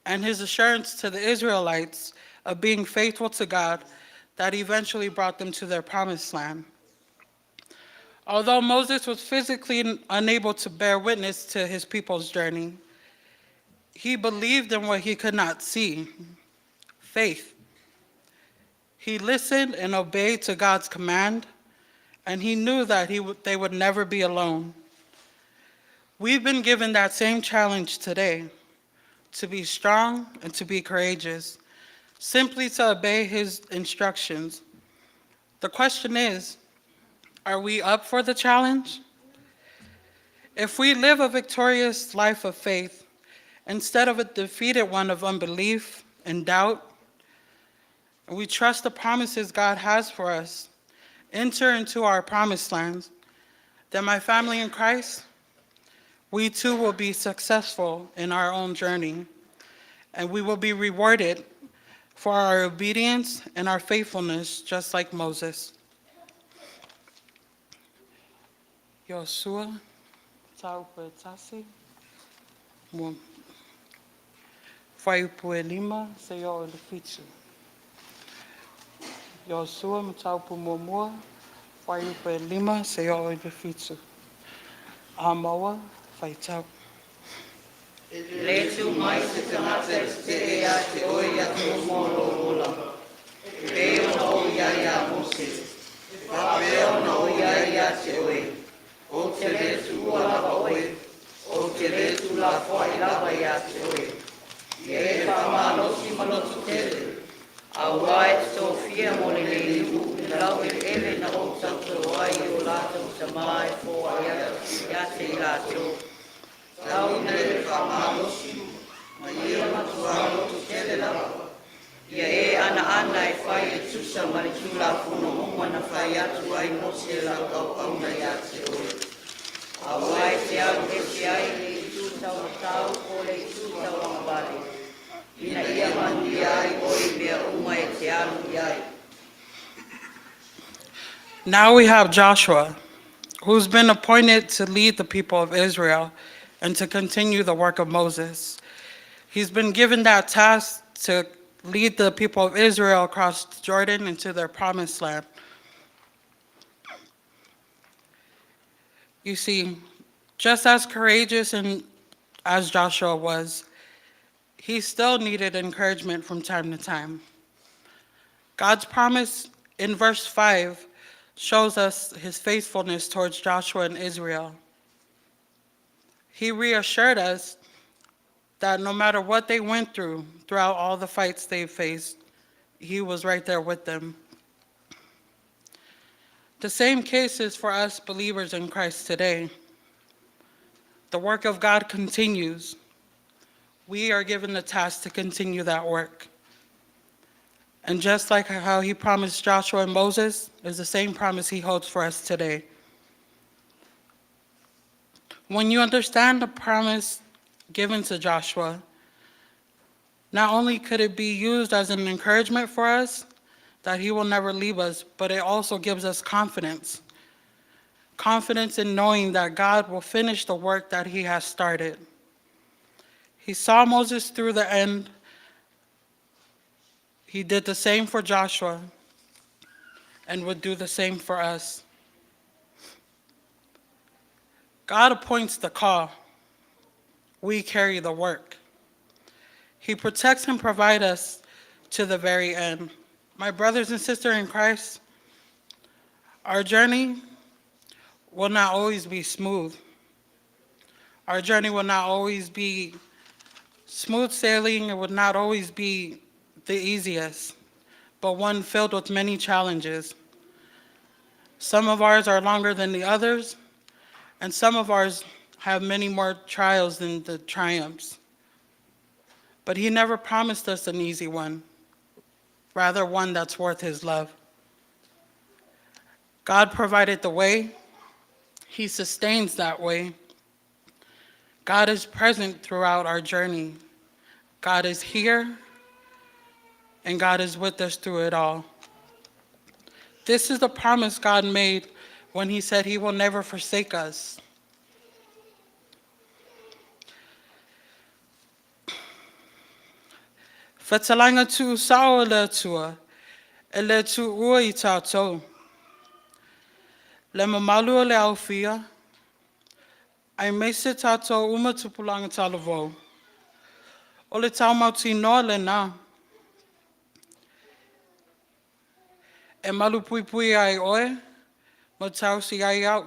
and his assurance to the Israelites of being faithful to God that eventually brought them to their promised land. Although Moses was physically unable to bear witness to his people's journey, he believed in what he could not see: faith. He listened and obeyed to God's command, and he knew that they would never be alone. We've been given that same challenge today to be strong and to be courageous, simply to obey his instructions. The question is, are we up for the challenge? If we live a victorious life of faith instead of a defeated one of unbelief and doubt, and we trust the promises God has for us, enter into our promised lands, then, my family in Christ, we too will be successful in our own journey, and we will be rewarded for our obedience and our faithfulness, just like Moses. Iosua, mataupu 1, fuaiupu 5, seia oo i le 7. Iosua, mataupu 1, fuaiupu 5, seia oo i le 7. A maua, faitau.
E le tu mai se tagata e tetee ia te oe i aso uma o lou ola. E pei ona ou i ai ia Mose, e faapea ona ou i ai ia te oe. Ou te le tuua lava oe, ou te le tuulafoai lava ia te oe. Ia e faamalosi ma lototele, auā e te tofia mo lenei nuu i laueleele na ou tautalo ai i o latou tamā e foai atu ia te i latou. Tau ina e faamalosi ma ia matuā lototele lava. Ia e anaana e fai e tusa ma le Tulafono uma na fai atu ai Mose lau auauna ia te oe. Auā e te alu ese ai i le itu taumatau po o le itu tauagavale, ina ia manuia ai oe i mea uma e te alu i ai.
Now we have Joshua, who's been appointed to lead the people of Israel and to continue the work of Moses. He's been given that task to lead the people of Israel across Jordan into their promised land. You see, just as courageous and as Joshua was, he still needed encouragement from time to time. God's promise in verse 5 shows us his faithfulness towards Joshua and Israel. He reassured us that no matter what they went through throughout all the fights they faced, he was right there with them. The same case is for us believers in Christ today. The work of God continues. We are given the task to continue that work. And just like how he promised Joshua and Moses, is the same promise he holds for us today. When you understand the promise given to Joshua, not only could it be used as an encouragement for us that he will never leave us, but it also gives us confidence. Confidence in knowing that God will finish the work that he has started. He saw Moses through the end. He did the same for Joshua and would do the same for us. God appoints the call. We carry the work. He protects and provides us to the very end. My brothers and sisters in Christ, our journey will not always be smooth. Our journey will not always be smooth sailing. It will not always be the easiest, but one filled with many challenges. Some of ours are longer than the others, and some of ours have many more trials than the triumphs. But he never promised us an easy one, rather, one that's worth his love. God provided the way, he sustains that way. God is present throughout our journey. God is here, and God is with us through it all. This is the promise God made when he said he will never forsake us. Fetalaiga tuusao e le Atua, e le tuua i tatou. Le mamalu o le aofia, aemaise tatou uma tupulaga talavou. O le taumautinoa lena. E malu puipui ai oe, ma tausi ai au.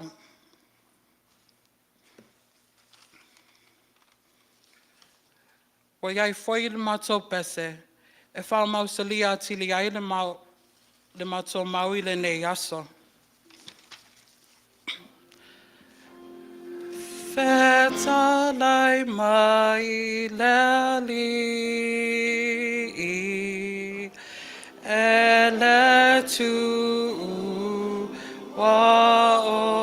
Ua i ai foi le matou pese e faamausalia atili ai le, mau, le matou mau i lenei aso. Fetalai mai le Alii, e le tuua oe.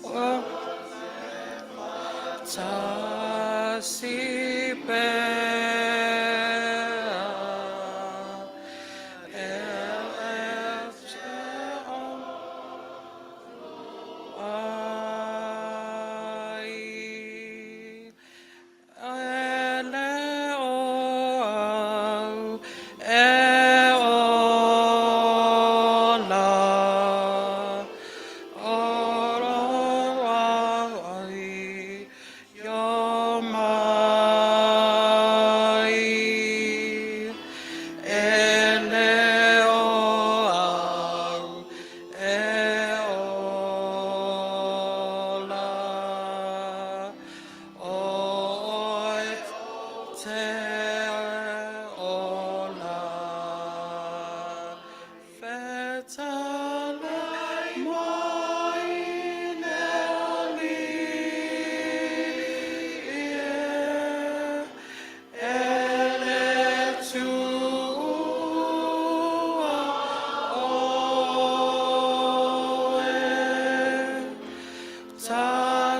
O tasi pea, e te ai. E le o au e ola.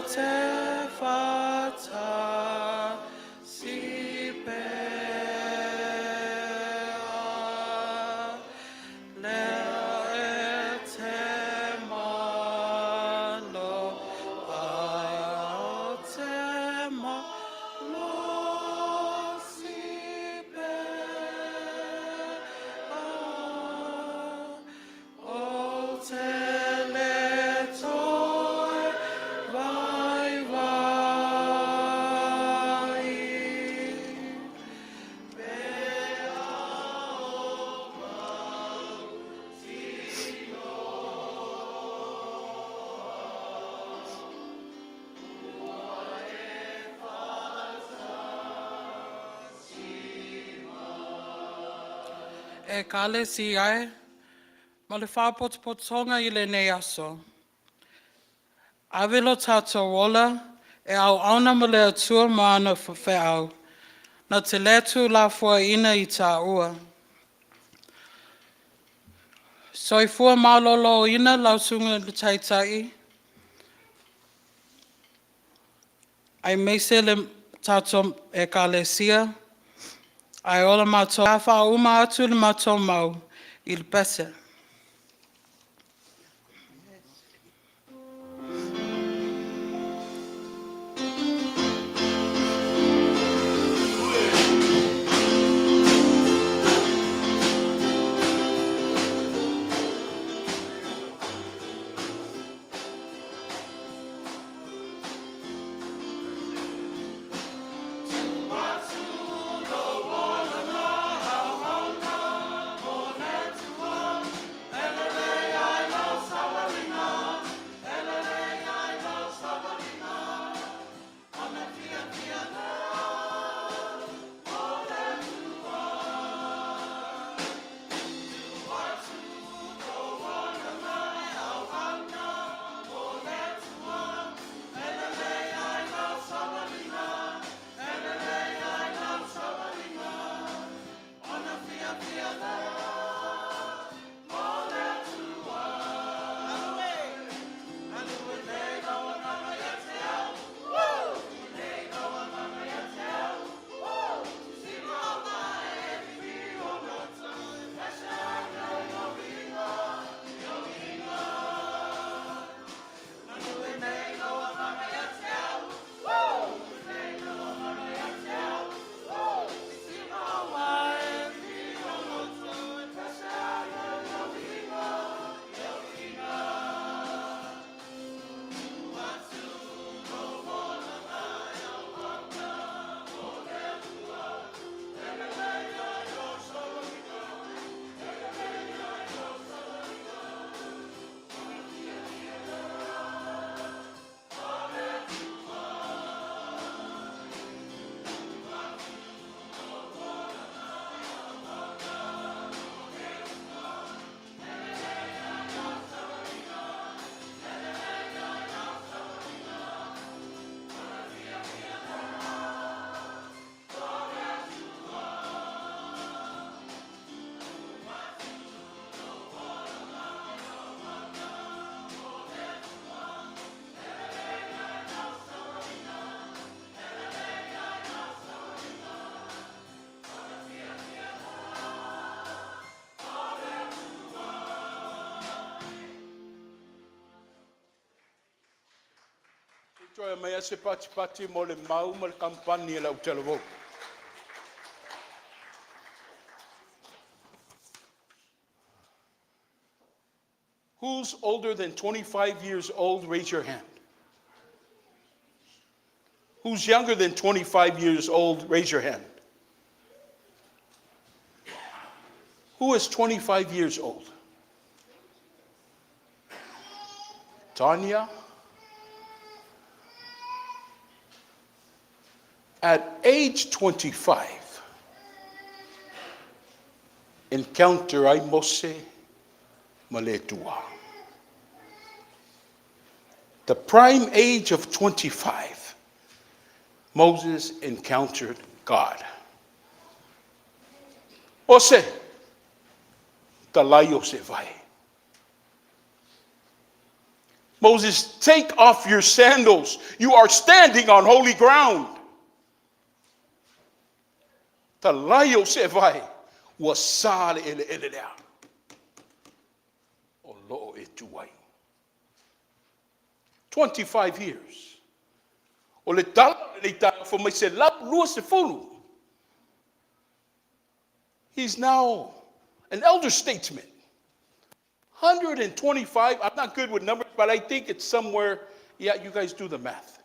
te faatasi pea, lea e te malo ai o te malosi pea. O te le toe vaivai. Ekalesia e, ma le faapotopotoga i lenei aso. Ave lo tatou ola e auauna ma le Atua ma ana feau, na te le tuulafoaiina i tāua. Soifua maloloina lau susuga i le Taitai, aemaise le tatou Ekalesia, ae ola matou faauma atu le matou mau i le pese.
Toe aumai se patipati mo le mau ma le kamupani a le Autalavou. Who's older than 25 years old? Raise your hand. Who's younger than 25 years old? Raise your hand. Who is 25 years old? Tanya? At age 25, encounter ai Mose ma le Atua. The prime age of 25, Moses encountered God. Mose, talai o se vai. Moses, take off your sandals. You are standing on holy ground. Talai ou seevae, ua sa le eleele lea. O loo e tu ai. 25 years. O le tala o lenei taeao fai mai 120. He's now an elder statesman. 125, I'm not good with numbers, but I think it's somewhere, yeah, you guys do the math.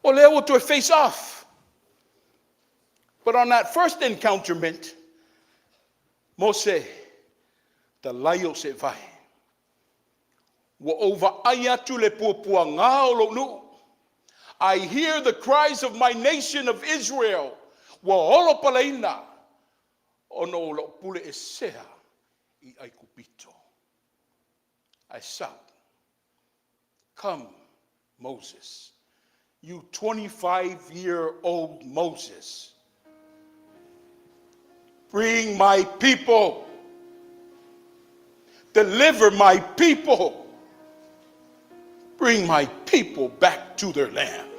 O lea ua toe face off. But on that first encounterment, Mose, talai ou seevae. Ua ou vaai atu le puapuaga o lou nuu. I hear the cries of my nation of Israel. Ua olo paleina ona o lou puleesea i Aikupito. Ae sau. Come, Moses. You 25-year-old Moses. Bring my people. Deliver my people. Bring my people back to their land.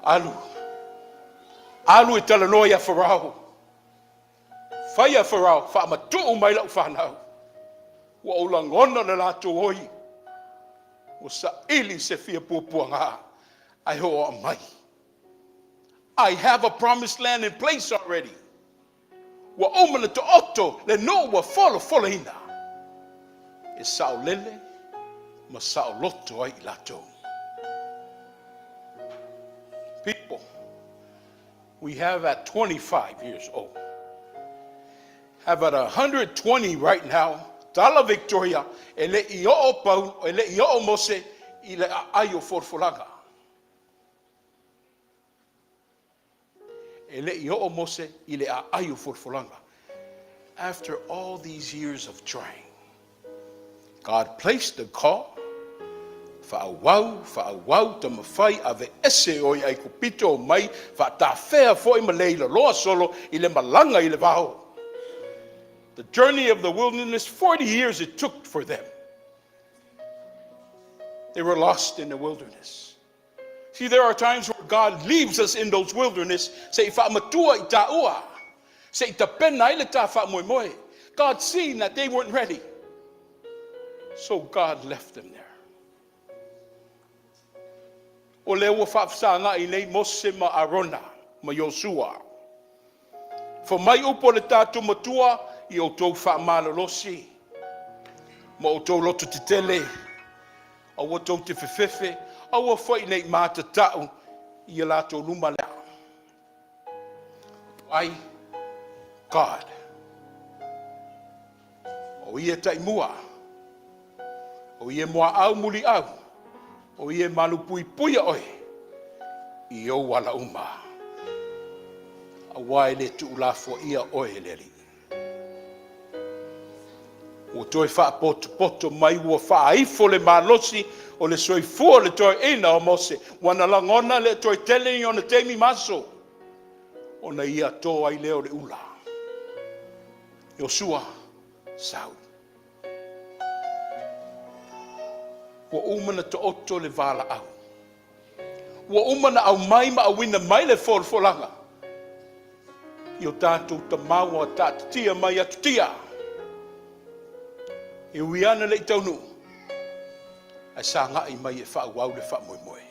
Alu. Alu e talanoa ia Farao. Faia Farao, faamatuu mai lau fanau. Ua ou lagona le latou oi. Ua saili se fia puapuaga. Ae oo mai. I have a promised land in place already. Ua uma na taoto le nuu ua folafolaina. E saolele ma saoloto ai i latou. People, we have at 25 years old, have at 120 right now, tala Victoria, e le i oo pau, e le i oo Mose i le aai o folafolaga. E le i oo Mose i le aai o folafolaga. After all these years of trying, God placed the call, faaauau, faaauau, taumafai aveese oe i Aikupito o mai, faatafea foi ma le ilaloa solo i le malaga i le vao. The journey of the wilderness, 40 years it took for them. They were lost in the wilderness. See, there are times where God leaves us in those wilderness, se i faamatua i taua, se i tapena ai le ta faamoemoe. God seen that they weren't ready. So God left them there. O lea ua faafesagai nei Mose ma Arona ma Iosua. Fai mai upu o le tatou matua i outou faamalolosi ma outou loto tetele, aua tou te fefefe, aua foi nei matatau i a latou luma lea. Ai, God. O ia taimua, o ia muaau muliau, o ia malu puipuia oe, i ou ala uma. Aua e le tuulafoaia oe e le Alii. Ua toe faapotopoto mai ua faaifo le malosi o le soifua o le toeaina o Mose. Ua na lagona le toe tele i ona taimi maso. Ona ia to ai lea o le ula. Iosua, sau. Ua uma na taoto le valaau. Ua uma na aumai ma auina mai le folafolaga. I o tatou tamau a taatitia mai atutia. E ui ana le i taunuu. Ae sagai mai e faaauau le faamoemoe.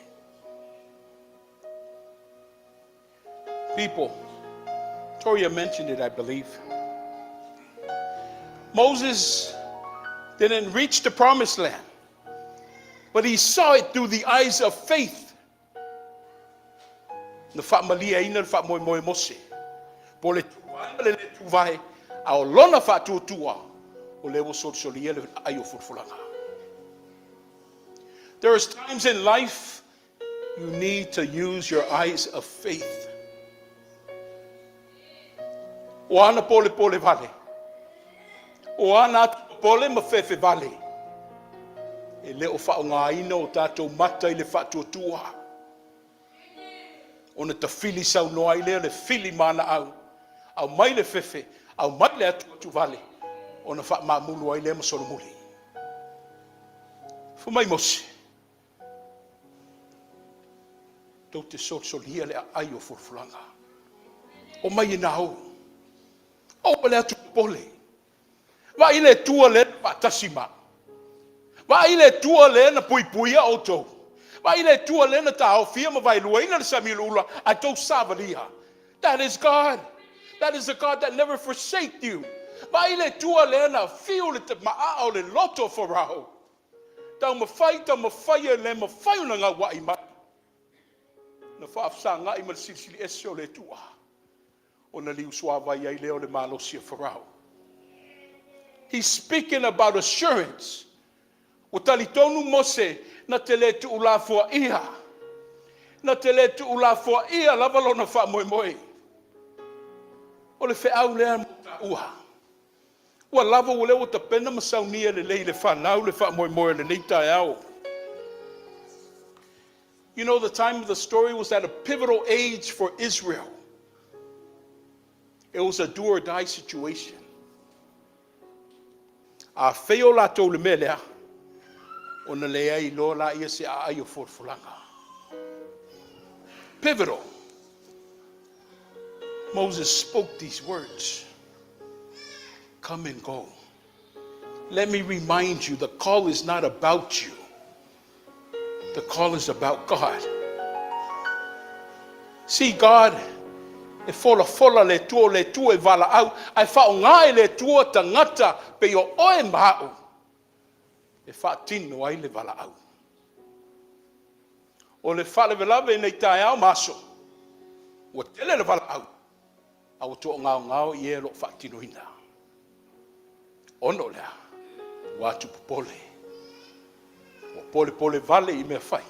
People, Toria mentioned it, I believe. Moses didn't reach the promised land, but he saw it through the eyes of faith. Na faamaliaina le faamoemoe Mose. Po le tuvae ma le le tuvae, a o lona faatuatua, o lea ua solisolia le aai o folafolaga. There is times in life you need to use your eyes of faith. O ana pole pole vale. O ana atu pole ma fefe vale. E le o faaaogaina o tatou mata i le faatuatua. Ona tafili saunoa ai lea le fili manaau. Aumai le fefe, aumai le atu atu vale. Ona faamamulu ai lea ma solomuli. Fai mai Mose, tou te solisolia le aai o folafolaga. Omai e na o. Aua le atu popole. Vaai le Atua lea na faatasi ma au. Vaai le Atua lea na puipuia outou. Vaai le Atua lea na taofia ma vaeluaina le sami ulaula ae tou savalia. That is God. That is a God that never forsake you. Vaai le Atua lea na fiu le maaa o le loto o Farao. Taumafai, taumafai e le mafai ona gauai mai. Na faafesagai ma le silisili ese o le Atua. Ona liusuavai ai lea o le malosi o Farao. He's speaking about assurance. Ua talitonu Mose na te le tuulafoaia, na te le tuulafoaia lava lona faamoemoe. O le feau lea mo taua. Ua lava ua lea ua tapena ma saunia lelei le whanau le faamoemoe o lenei taeao. You know, the time of the story was at a pivotal age for Israel. It was a do or die situation. Afai o latou le mea lea, ona leai loa lea se aai o folafolaga. Pivotal. Moses spoke these words. Come and go. Let me remind you, the call is not about you. The call is about God. See, God, e folafola le Atua, o le Atua e valaau, ae faaaoga e le Atua tagata pei o oe ma au, e faatino ai le valaau. O le faalavelave i nei taeao ma aso, ua tele le valaau, a ua toagaogao i e o lo o faatinoina. Ona o lea, ua atu popole. Ua polepole vale i mea fai,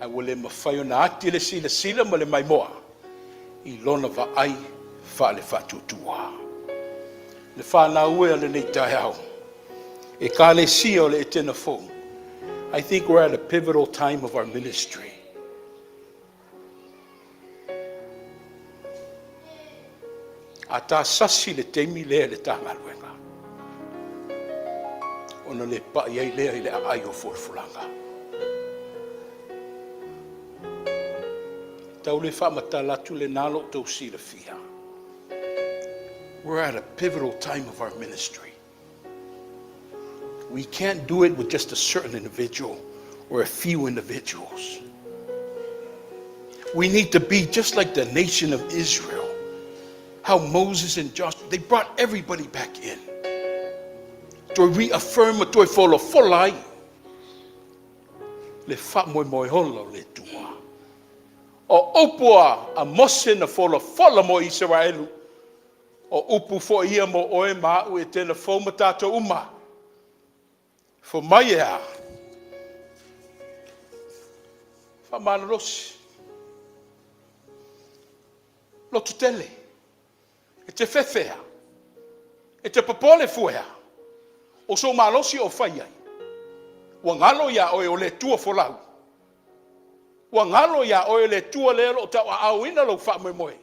ae ua le mafai ona ati le silasila ma le maimoa i lona vaai faale faatuatua. Le whanau e a lenei taeao, Ekalesia o le Etena Fou. I think we're at a pivotal time of our ministry. A ta sasi le taimi lea le ta galuega. Ona le pai ai lea i le aai o folafolaga. Tau le faamatala atu le nā lo tau silafia. We're at a pivotal time of our ministry. We can't do it with just a certain individual or a few individuals. We need to be just like the nation of Israel. How Moses and Joshua, they brought everybody back in. To reaffirm toe folafola ai le faamoemoe ola o le Atua. O upu a Mose na folafola mo Isaraelu. O upu foi ia mo oe ma au Etena Fou ma tatou uma. Fai mai e a. Faamalolosi. Loto tele. E te fefea. E te popole fuea. O sou malosi o fai ai. Ua galo ia oe o le Atua folau. Ua galo ia oe le Atua lea o tau a ina lou faamoemoe.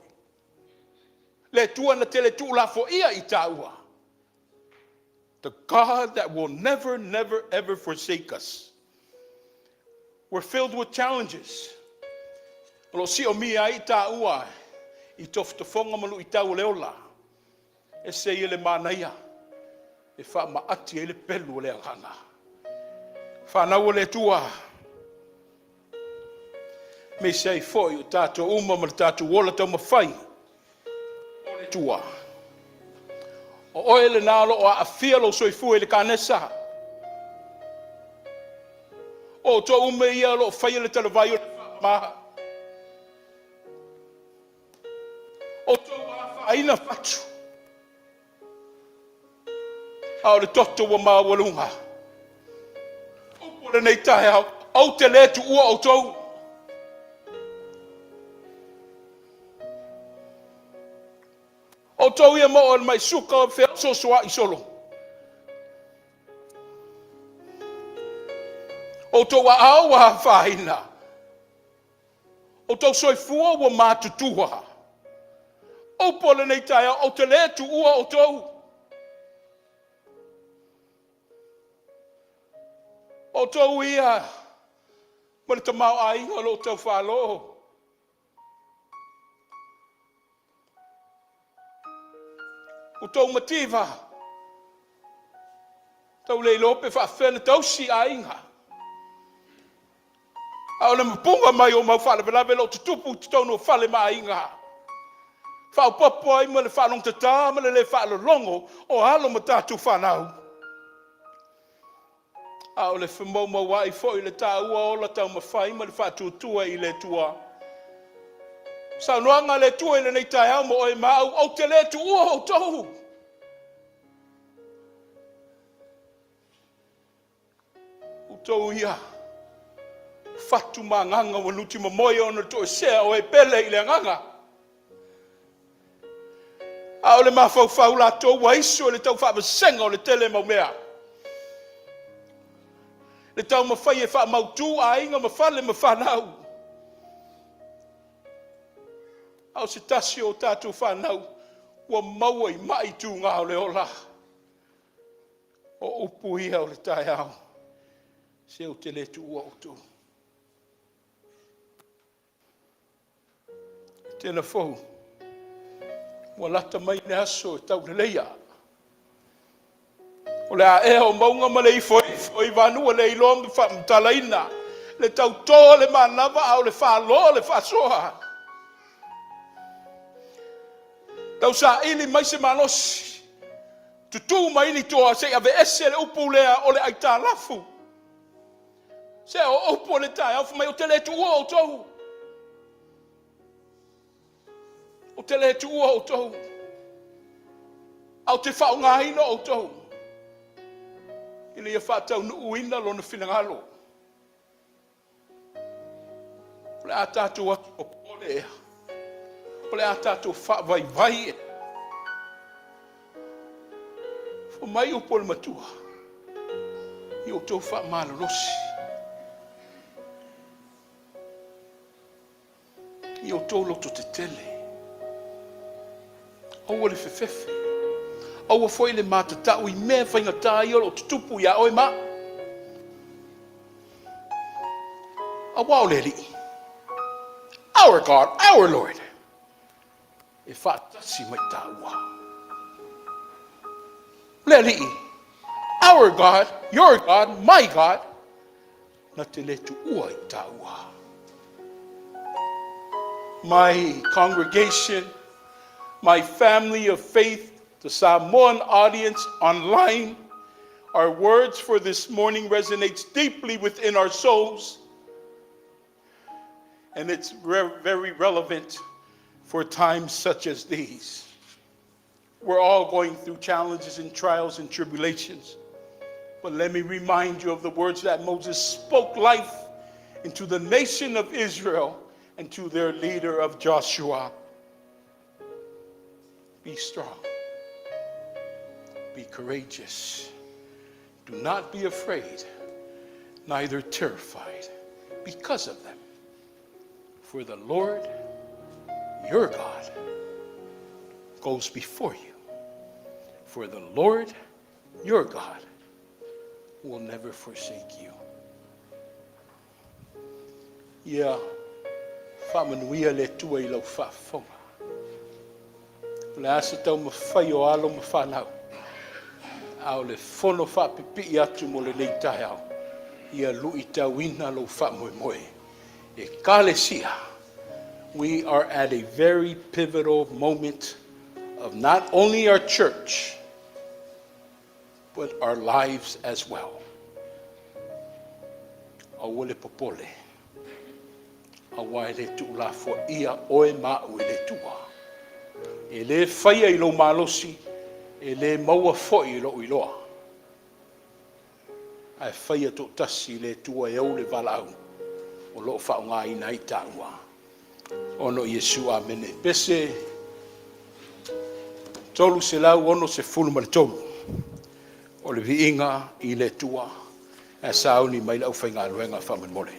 Le Atua na te le tuulafoia i tāua. The God that will never, never, ever forsake us. We're filled with challenges. O lo si o mi ai tāua i tofotofoga ma luitau o le ola. E se i le manaia. E faamaati ai le pelu o le agaga. Whanau o le Atua. Me se ai foi o tātou uma ma le tātou ola taumafai. O le Atua. O oe le nā lo o aafia lou soifua i le kanesa. O tō ume ia lo o whaia le talavai o le maha. O tō aina fatu. A o le toto ua maualuga. Upu lenei taeao, ou te le tuua outou. Outou ia mo o le mai suka o feasoasoa'i solo. Outou aao ua afaina. Outou soifua ua matutua. Upu o lenei taeao, ou te le tuua outou. Outou ia ma le tamaoaiga o lo o tau faalo. Ua outou mativa, tau le iloa pe faapefea ona tausi aiga. A o le mapuga mai o mau faalavelave o lo o tutupu i totonu o fale ma aiga, faaopoopo ai ma le faalogotata ma le le faalologo o alo ma tatou fanau. A o le femoumouai foi i le taua o ola taumafai ma le faatuatua i le Atua. Saunoaga a le Atua i lenei taeao mo oe ma au, ou te le tuua outou. Outou ia fatu ma agaga ua nutimomoe ona toesea o e pele i le agaga. A o le mafaufau latou ua iso i le taufaavasega o le tele mau mea. Le taumafai e faamautu aiga ma fale ma fanau. A o se tasi o tatou fanau ua maua i mai tuga o le ola. O upu ia o le taeao, se ou te le tuua outou. Petela fou, ua lata mai le aso e tauleleia. O le aea o mauga ma le ifoifo i vanua le iloa ma faamatalaina, le tauto o le manava a o le falo o le faasoa. Tausaili mai se malosi, tutu mai ni toa se i aveese le upu lea o le aitalafu. Se o upu o le taeao fai mai ou te le tuua outou. Ou te le tuua outou, ae ou te faaaogaina outou ina ia faataunuuina lona finagalo. O le a tatou atu popole ea? O le a tatou faavaivai ea? Fai mai upu a le matua, ia outou faamalolosi. Ia outou lototetele, aua le fefefe, aua foi le matatau i mea faigata ia o lo o tutupu ia oe ma au. Aua o le Alii, our God, our Lord, e faatasi ma i taua. Le Alii, our God, your God, my God, na te le tuua i taua. My congregation, my family of faith, the Samoan audience online, our words for this morning resonates deeply within our souls, and it's very relevant for times such as these. We're all going through challenges and trials and tribulations. But let me remind you of the words that Moses spoke life into the nation of Israel and to their leader of Joshua. Be strong. Be courageous. Do not be afraid, neither terrified because of them. For the Lord your God goes before you. For the Lord your God will never forsake you. Ia faamanuia le Atua i lau faafofoga. O le a se taumafai o alo ma fanau, a o le fono faapipii atu mo lenei taeao, ia luitauina lou faamoemoe. Ekalesia, we are at a very pivotal moment of not only our church, but our lives as well. Aua le popole, aua e le tuulafoaia oe ma au e le Atua. E le faia i lou malosi, e le maua foi i lou iloa. Ae faia toatasi i le Atua e ou le valaau o lo o faaaogaina ai taua. Ona o Iesu, amene. Pese 363 o le viiga i le Atua ae sauni mai le aufaigaluega faamolemole.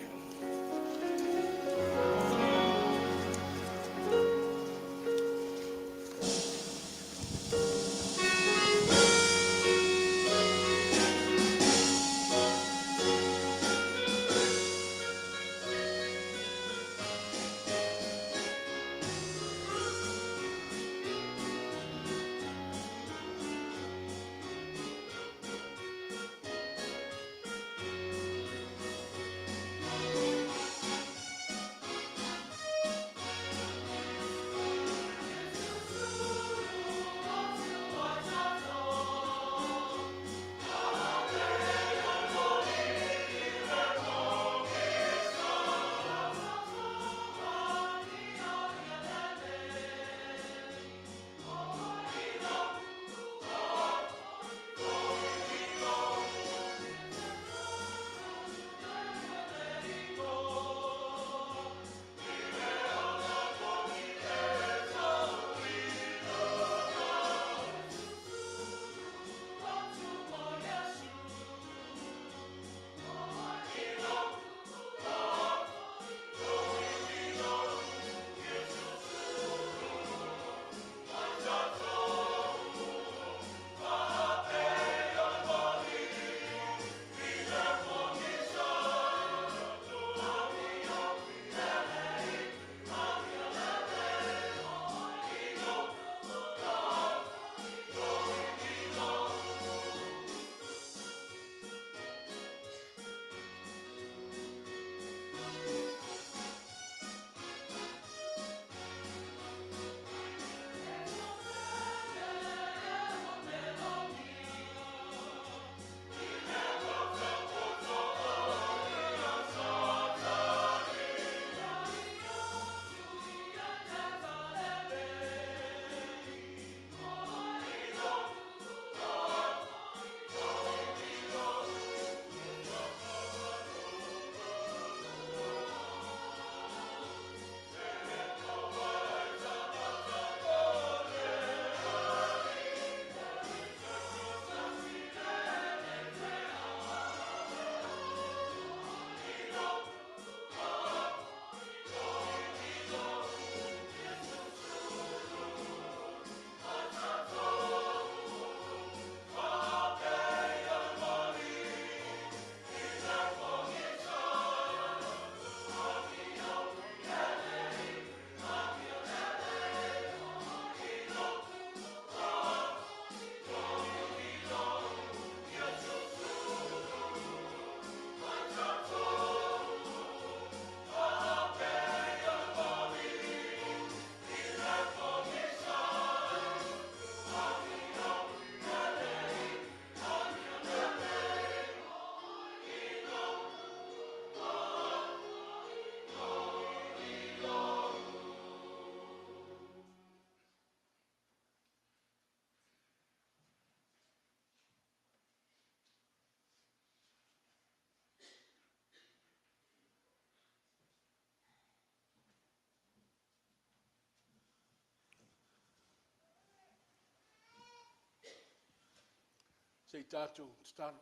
Se i tatou tatalo.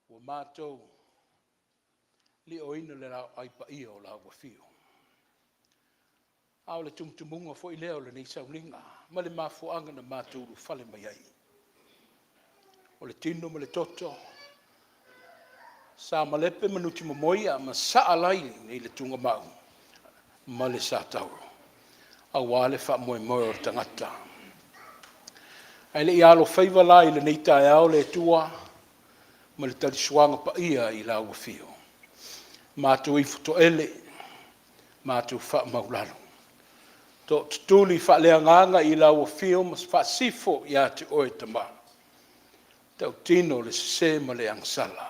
Ua matou li'oina le laoai paia o Lau Afio, a o le tumutumuga foi lea o lenei sauniga ma le mafuaaga na matou ulufale mai ai, o le tino ma le toto sa malepe ma nutimomoia ma saalai nei le tugamau ma le satauro aua le faamoemoe o le tagata. Ae le i alofaiva la i lenei taeao le Atua ma le talisuaga paia i lau Afio, matou ifo toele, matou faamaualalo, tootutuli faaleagaga i lau Afio ma faasifo ia te Oe Tama, tautino le sese ma le agasala,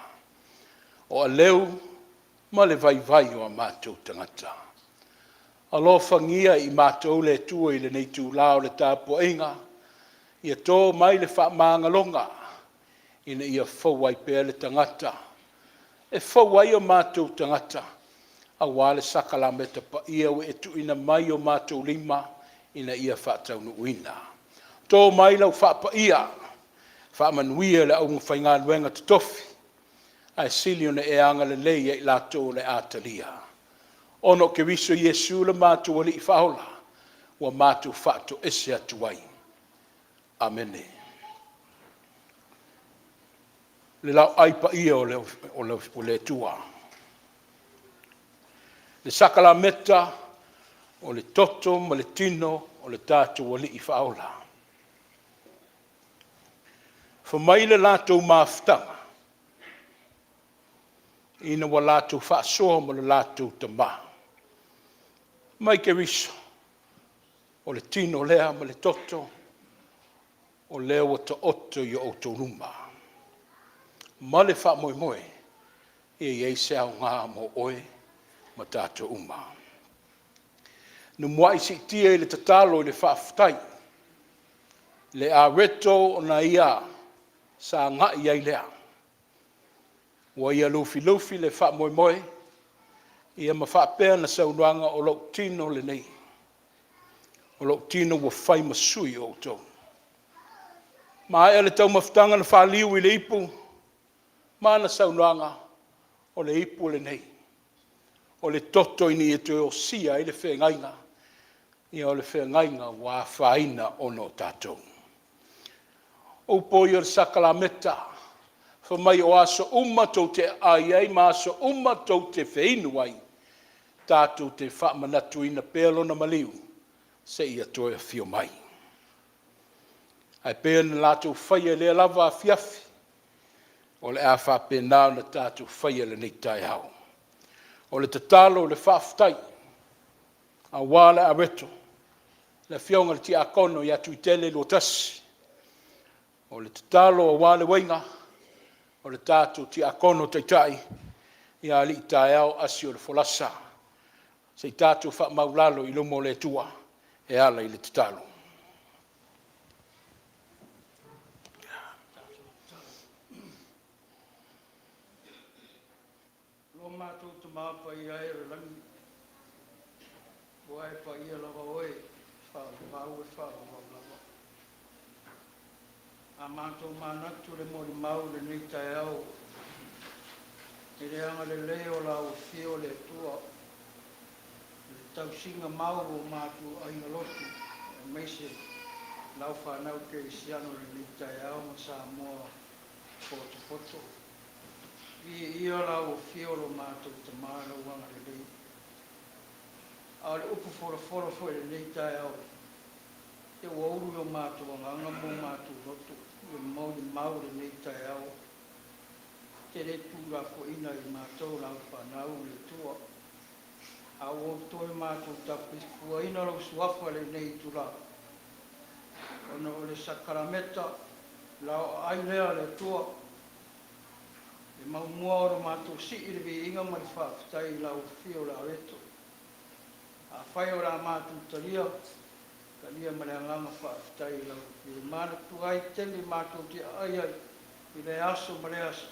o aleu ma le vaivai o a matou tagata. Alofagia i matou le Atua i lenei itula o le tapuaiga, ia to mai le faamagaloga ina ia fou ai pea le tagata, e fou ai o matou tagata aua le sakalameta paia ua e tuuina mai i o matou lima ina ia faataunuuina. To mai lau faapaia, faamanuia i le aufaigaluega totofi, ae sili ona e agalelei ia i latou o le a talia. Ona o Keriso Iesu lo matou Alii Faaola ua matou faatoese atu ai. Amene. Le laoai paia o le Atua, le sakalameta o le toto ma le tino o le tatou Alii Faaola. Fai mai le latou mafutaga ina ua latou faasoa ma le latou Tama, mai Keriso, o le tino lea ma le toto o lea ua taoto i o outou luma, ma le faamoemoe ia i ai se aoga mo oe ma tatou uma. Numua'i siitia i le tatalo i le faafetai le areto ona ia sagai ai lea, ua ia lufilufi le faamoemoe, ia ma faapea ana saunoaga, “O lou tino lenei, o lou tino ua fai ma sui o outou.” Maea le taumafataga na faaliu i le ipu ma ana saunoaga, “O le ipu lenei, o le toto ina ia toe osia ai le feagaiga, ia o le feagaiga ua afaina ona o tatou.” O upu ia o le sakalameta, fai mai o aso uma tou te aai ai ma aso uma tou te feinu ai, tatou te faamanatuina pea lona maliu seia toe afio mai. Ae pei ona latou faia i lea lava afiafi, o le a faapena ona tatou faia i lenei taeao. O le tatalo, o le faafetai aua le areto, le afioga i le Tiakono ia Tuitele Luatasi. O le tatalo aua le uiga o le tatou Tiakono Taitai ia Alii taeao Asi o le folasa. Se i tatou faamaualalo i luma o le Atua e ala i le tatalo.
Lo matou Tama Paia e o le lagi, ua e paia lava Oe e faavavau e faavavau lava. A matou manatu i le molimau i lenei taeao i le agalelei o lau Afio o le Atua i le tausiga mau o matou aiga lotu aemaise lau fanau kerisiano i lenei taeao ma Samoa potopoto. Viia lau Afio o lo matou Tama i lou agalelei. A o le upu folafola foi i lenei taeao, ia ua ulu i o matou agaga ma o matou loto le molimau i lenei taeao, e te le tuulafoaiina e i matou lau fanau le Atua, a ua ou toe matou tapuifuaina lou Suafa i lenei itula, ona o le sakalameta laoaai lea a le Atua, e maumua ona matou sii le viiga ma le faafetai i lau afio o le Areto. Afai o le a matou talia, talia ma le agaga faafetai i lau Afio, e manatua ai taimi matou te aai ai i lea aso ma lea aso,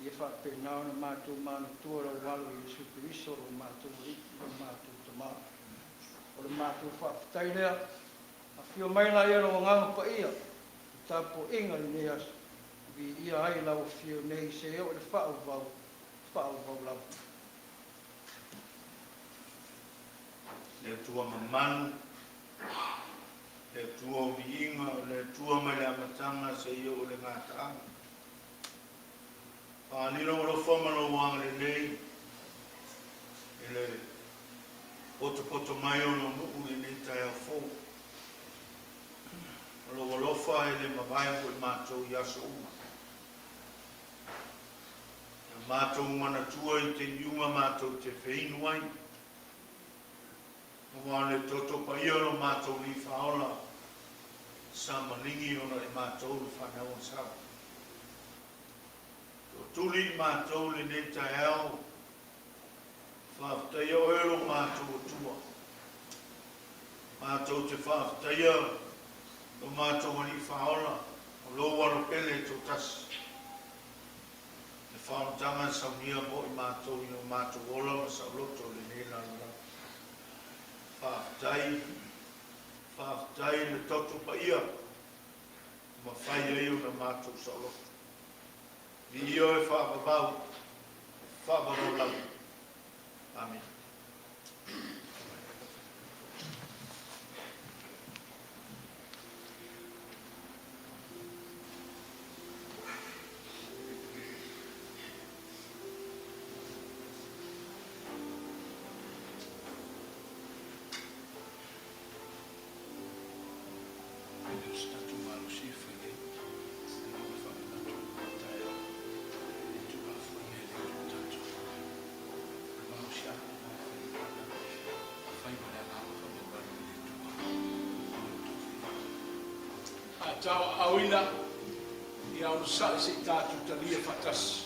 ia faapena ona matou manatua lau Alo Iesu Keriso lo matou Alii ma lo matou Tama. O le matou faafetai lea. Afio mai laia lou Agaga Paia i tapuaiga i lenei aso, viia ai lau afio nei seia oo i le faavavau, faavavau lava.
Le Atua mamanu, le Atua o viiga, o le Atua mai le amataga seia oo i le gataaga. Faaali lou alofa ma lou agalelei i le potopoto mai o lou nuu i lenei taeao fou. O lou alofa e le mavae mo i matou i aso uma. Ia matou manatua i taimi uma matou te feinu ai, aua o le toto paia o lo matou Alii Faaola sa maligi ona e matou le fanau a Sau. Tootuli i matou i lenei taeao, faafetaia oe lo matou Atua. Matou te faafetaia lo matou Alii Faaola, o lou alo pele e toatasi. Le faaolataga e saunia mo i matou i o matou ola ma saoloto i lenei lalolagi. Faafetai, faafetai i le toto paia ua mafai ai ona matou saoloto. Viia oe faavavau, faavavau lava. Amene.
E le o se tatou malosi e fai ai le agaga faamanatu i lenei taeao i tuulafoaiga e le o tatou. O le malosiaga lena e fai ai lana faiva i le agaga faamemalo i le Atua i lo outou finagalo. A tauaaoina, ia onosai se i tatou talia faatasi.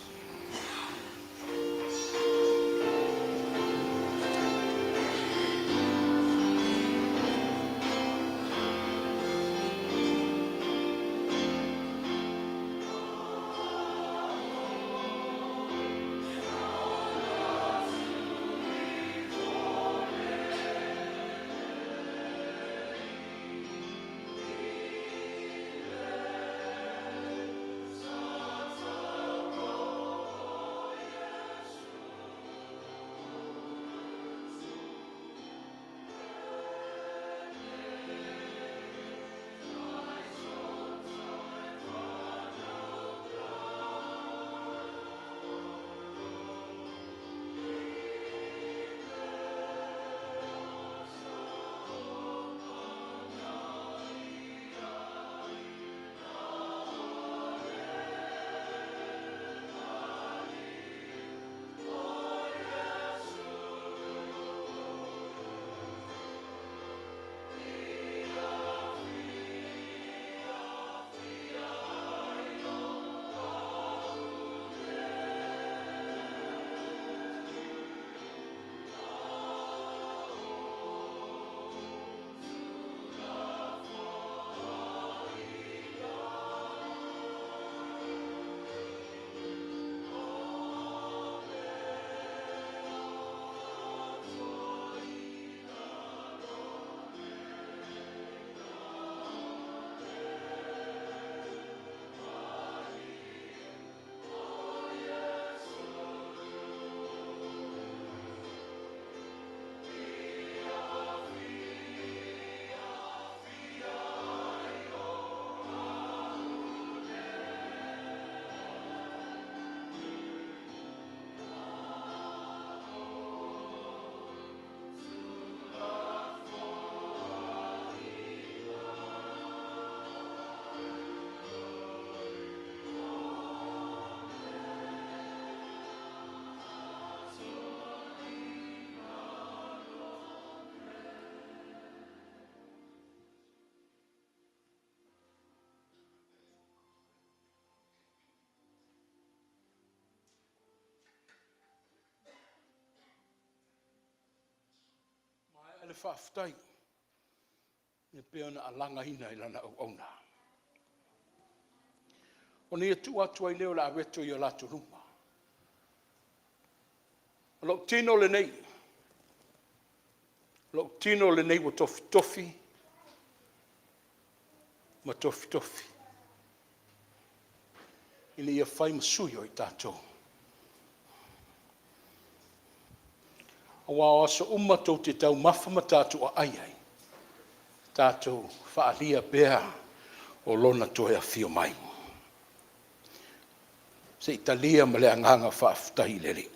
Maea le faafetai e pei ona alagaina i lana auauna. Ona ia tuu atu ai lea o le aveto i o latou luma. O lou tino lenei, o lou tino lenei ua tofitofi. ma tofitofi, ina ia fai ma sui o i tatou. Aua o aso uma tou te taumafa ma tatou aai ai, tatou faaalia pea o Lona toe afio mai. Se i talia ma le agaga faafetai i le Alii.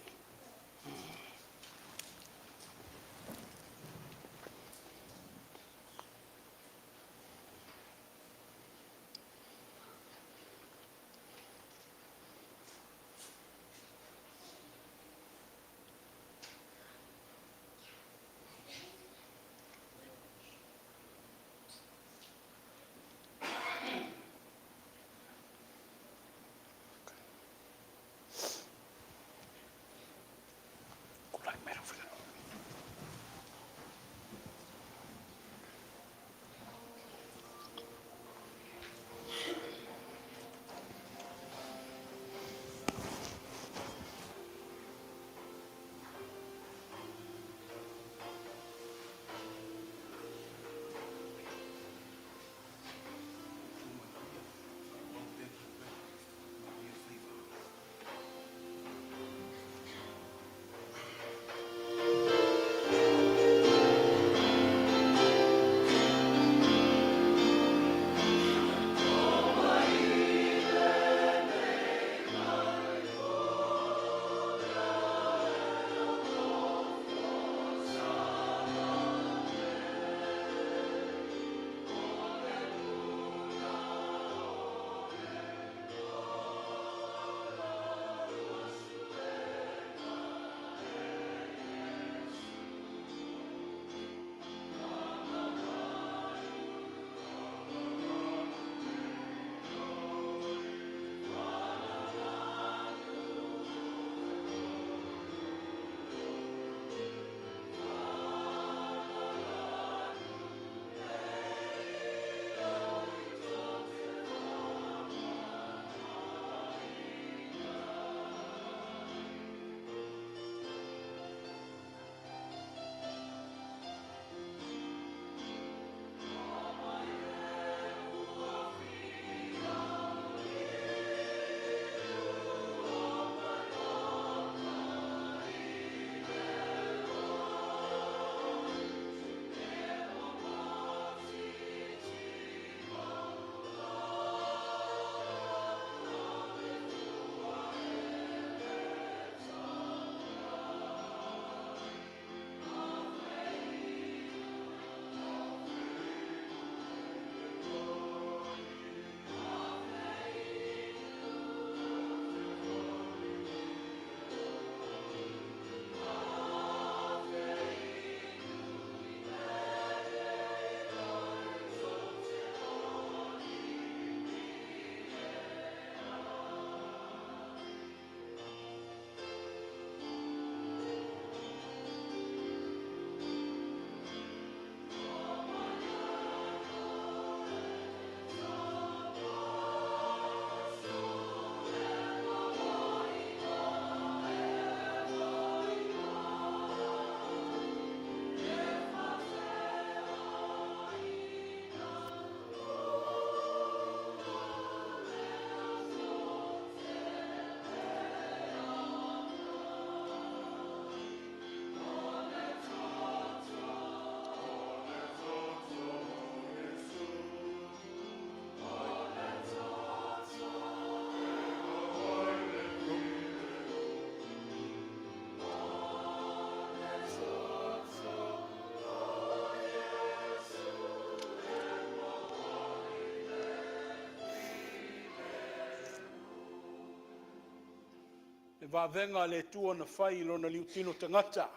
Le vavega a le Atua na fai i lona liutino tagata,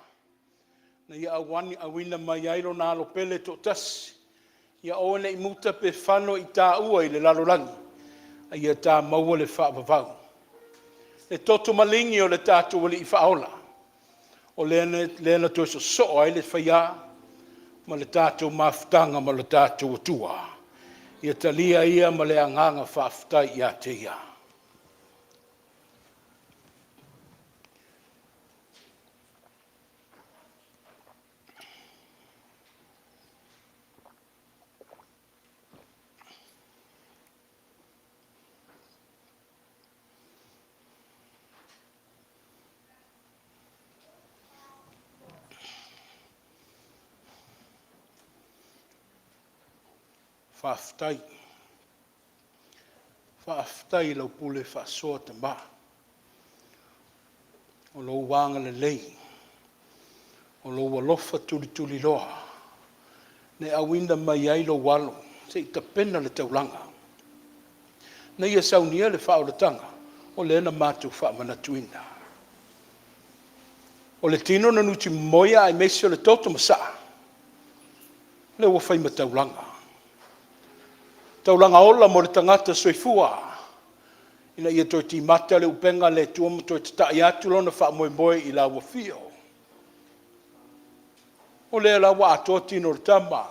na ia auina mai ai lona alo pele e toatasi, ia aua ne i muta pe fano i tāua i le lalolagi, a ia ta maua le faavavau. Le toto maligi o le tatou Alii Faaola, o lea na toe sosoo ai le faiā ma le tatou mafutaga ma le tatou Atua. Ia talia ia ma le agaga faafetai ia te Ia. Faafetai. Faafetai i lau pule faasoa Tama, o lou agalelei, o lou alofa tulituliloa na e auina mai ai lou Alo se i tapena le taulaga, ina ia saunia le faaolataga o lea na matou faamanatuina. O le tino na nutimomoia aemaise o le toto masaa, lea ua fai ma taulaga, taulaga ola mo le tagata soifua, ina ia toe timata le upega a le Atua ma toe tatai atu lona faamoemoe i lau Afio. O lea la ua atoa tino o le tama,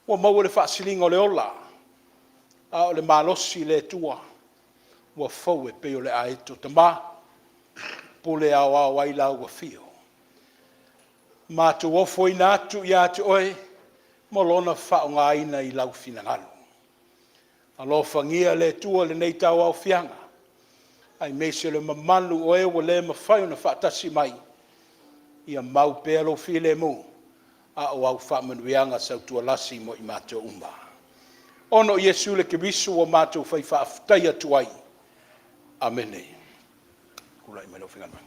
ua maua le faasiliga o le ola, a o le malosi i le Atua ua fou e pei o le aeto. Tama, pule aoao ai lau Afio, matou ofoina atu ia te Oe mo lona faaaogaina i Lau finagalo. Alofagia le Atua lenei tauaofiaga aemaise le mamalu o e ua le mafai ona faatasi mai, ia mau pea lou filemu, a o au faamanuiaga sautualasi mo i matou uma. Ona o Iesu le Keriso ua matou fai faafetai atu ai. Amene. Tulai mai lau Afioga.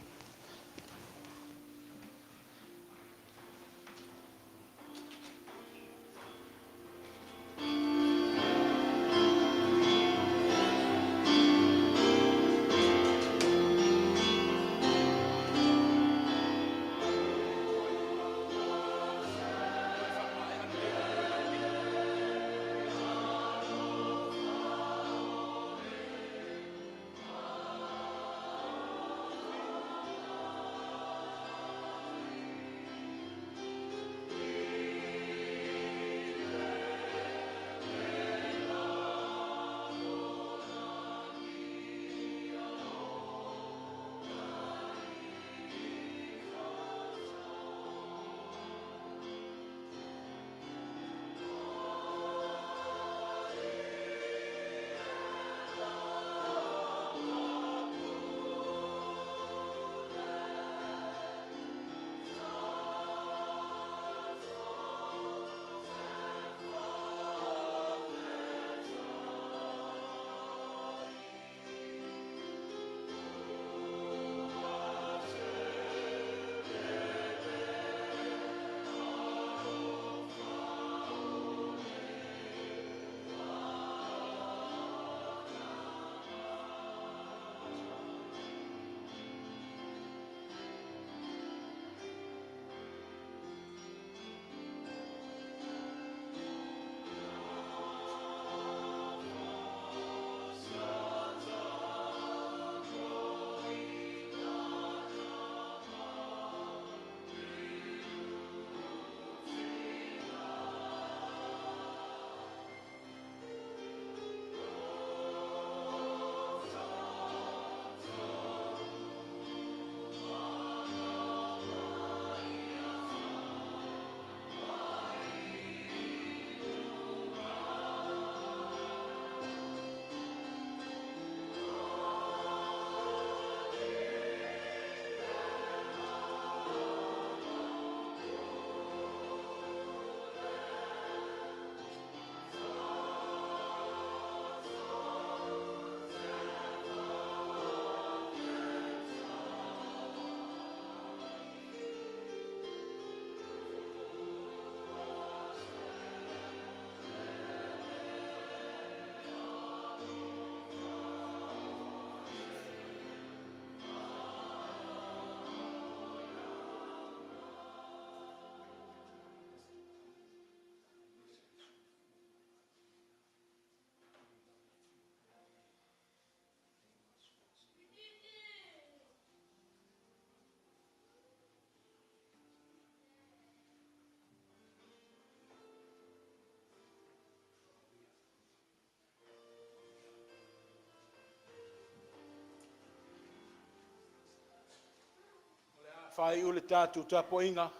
O le a faaiu le tatou tapuaiga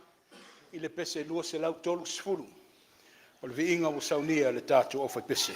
i le pese 230 o le Viiga ua saunia e le tatou aufaipese.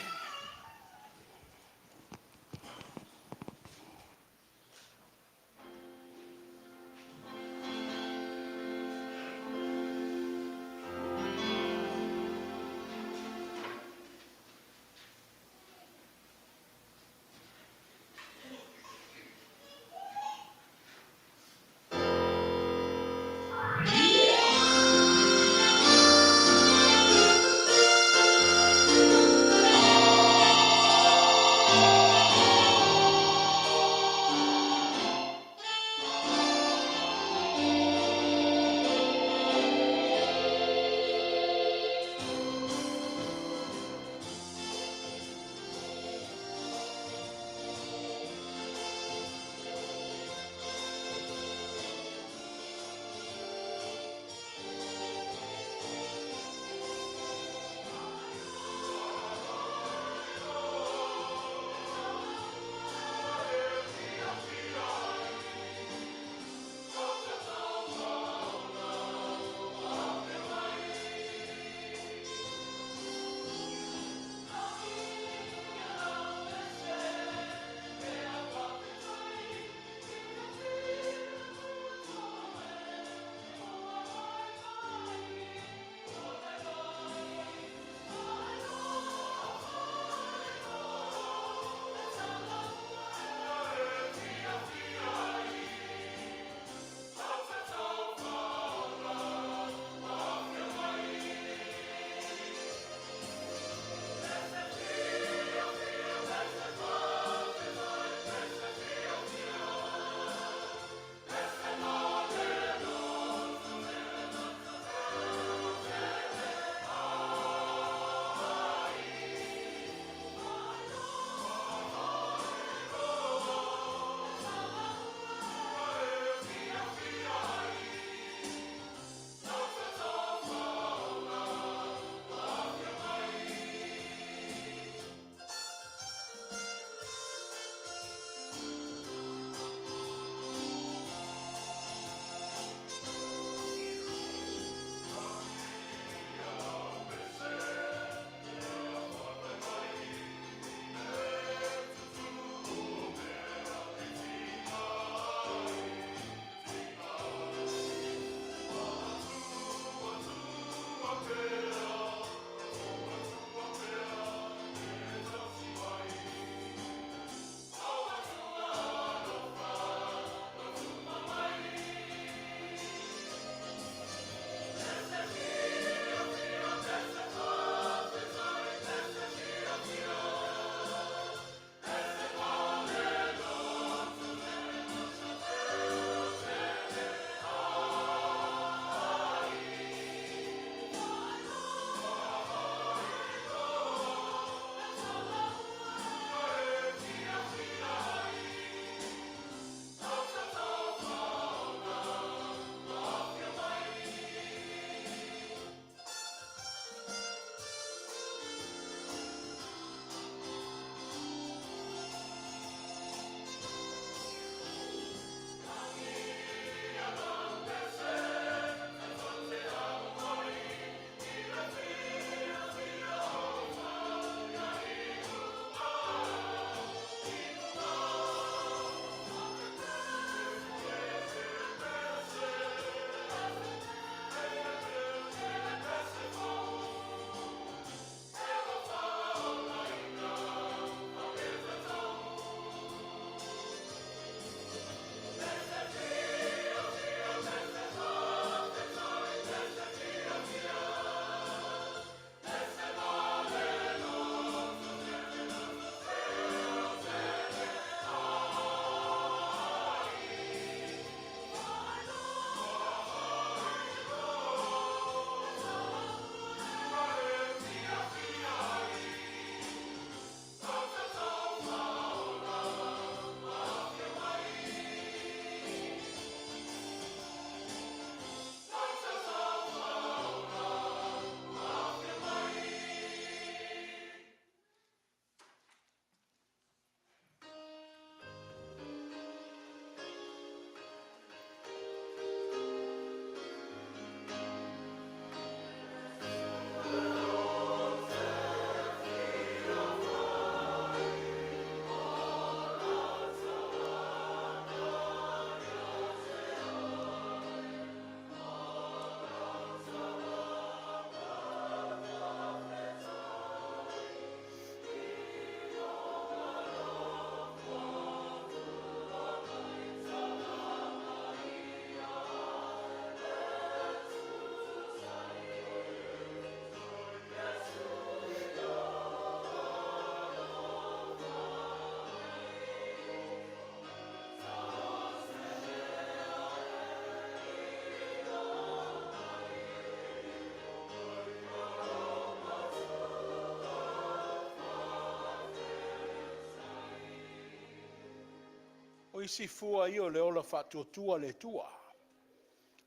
O isi fua ia o le ola faatuatua le Atua,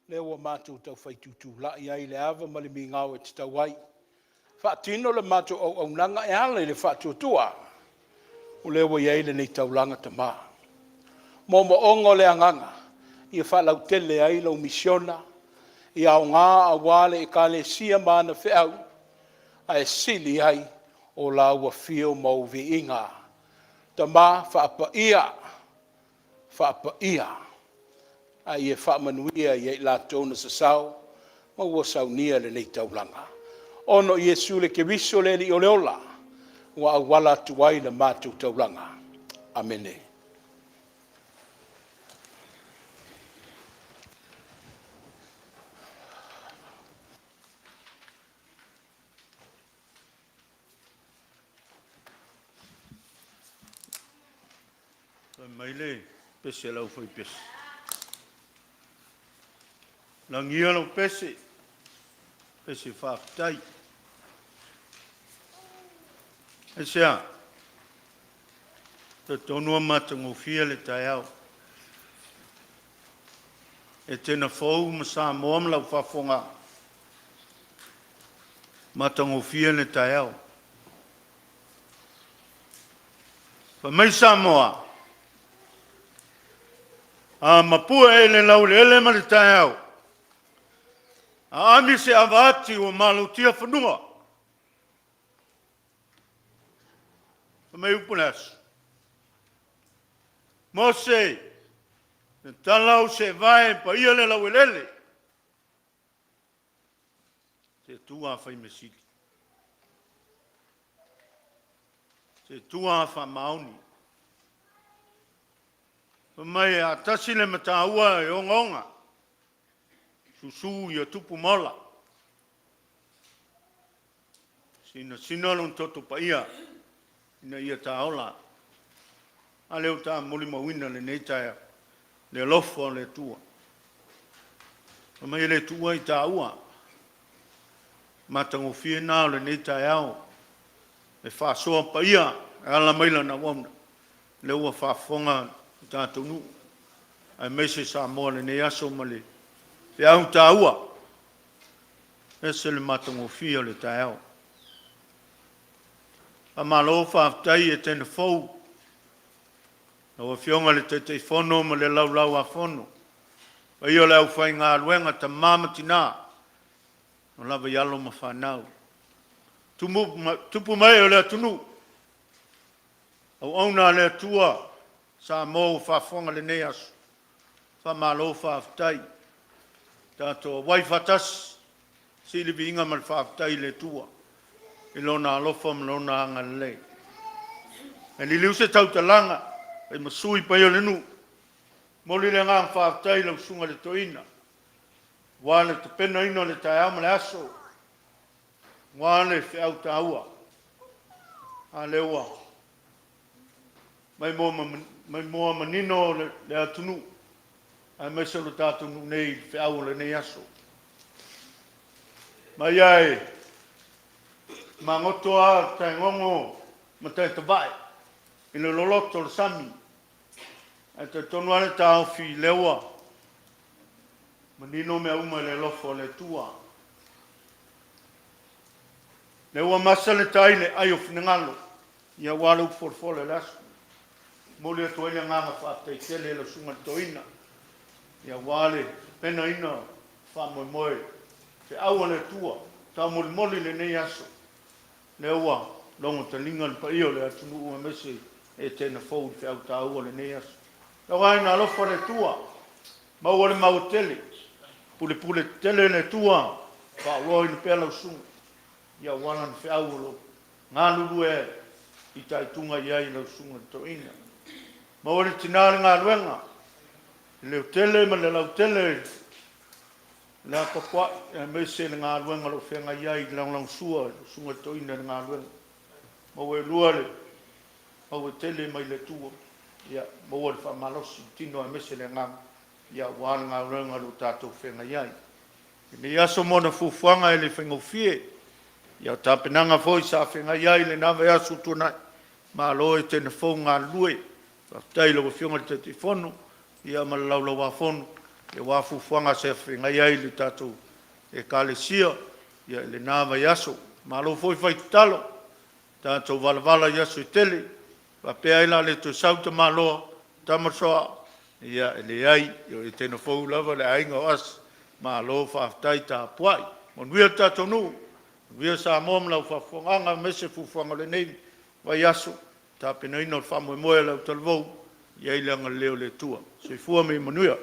lea ua matou taufai tutulai ai i le ava ma le migao e tatau ai, faatino le matou auaunaga e ala i le faatuatua, o lea ua i ai lenei taulaga Tama. Moomooga o le agaga, ia faalautele ai lau misiona, ia aoga aua le Ekalesia ma ana feau, ae sili ai o lau afio ma ou viiga. Tama, faapaia, faapaia, a ia faamanuia ia i latou na sasao ma ua saunia lenei taulaga, ona o Iesu le Keriso le Alii o le ola ua auala atu ai le matou taulaga. Amene.
Fai mai le pese a le aufaipese, lagia lau pese, pese faafetai. Aisea? E talitonu ua matagofie le taeao. Etena fou ma Samoa ma lau faafofoga, matagofie le taeao. Fai mai Samoa, a mapue i le laueleele ma le taeao, aami se avaati ua malautia fanua. Fai mai upu o le aso, Mose, tatala ou seevae, paia le laueleele, se tua faimeasili, se tua faamaoni. Fai mai a tasi le mataua e ogaoga, susu ia tupu ma ola, sinasina lona toto paia ina ia ta ola. A lea ua ta molimauina i lenei taeao le alofa o le Atua. Fai mai e le tuua i taua matagofie na o lenei taeao e faasoa paia e ala mai lana auauna. Lea ua faafofoga le tatou nuu aemaise Samoa i lenei aso ma le feau taua. E ese le matagofie o le taeao. Faamalo faafetai Etena Fou, lau Afioga i le Taitaifono ma le Laulau-a-Fono, paia o le aufaigaluega, tama ma tina, oo lava i alo ma fanau, tupu ma ee o le atunuu, auauna a le Atua Samoa ua faafofoga i lenei aso, faamalo faafetai. Tatou auai faatasi, sii le viiga ma le faafetai i le Atua i Lona alofa ma Lona agalelei. Ae liliu se tautalaga e fai ma sui paia o le nuu, momoli le agaga faafetai i lau Susuga i le Toeaina aua le tapenaina o le taeao ma le aso, aua le feau taua. A lea ua maimoa manino le atunuu aemaise o le tatou nuu nei i le feau o lenei aso. Mai ae magoto lava taegogo ma taetavae i le loloto o le sami, ae talitonu lava le taofi lea ua manino mea uma i le alofa o le Atua. Lea ua masa le tai i le ai o finagalo, ia aua le upu folafola i le aso. E momoli atu ai le agaga faafetai tele i lau Susuga i le Toeaina, ia aua le tapenaina o faamoemoe, feau a le Atua taumolimoli i lenei aso, lea ua logo taliga le paia o le atunuu aemaise Etena fou i le feau taua o lenei aso. Tauaina alofa le Atua, maua le maua tele, pulepule tetele le Atua, faaoloaina pea lau susuga, ia aua lana feau o lo o galulue fitaituga i ai lau susuga i le toeaina. Maua le tina le galuega, le leotele ma le lautele, le apoapoai aemaise le galuega o lo o feagai ai le lagolagosua i le susuga i le toeaina i le galuega. Maua e oulua le maua tele mai le Atua, ia maua le faamalosi i le tino aemaise le agaga aua le galuega o lo o tatou feagai ai. I lenei aso ma ona fuafuaga e le faigofie, ia o tapenaga foi sa feagai ai i lena vaiaso ua tuanai, malo Etena Fou galulue. Faafetai i lau Afioga i le Taitaifono ma le Laulau-a-Fono aua fuafuaga sa feagai ai le tatou Ekalesia i lena vaiaso. Malo foi fai tatalo, tatou valavala i aso e tele, faapea ai o le a le toe sau tamaloa Tomasoa. Ia e leai, o Etena fou lava le aiga o Asi, malo faafetai tapuai. Manuia le tatou nuu, manuia Samoa ma lau faafofogaaga aemaise fuafuaga o lenei vaiaso, tapenaina o le faamoemoe o le autalavou, i ai le agalelei o le Atua. Soifua ma ia manuia.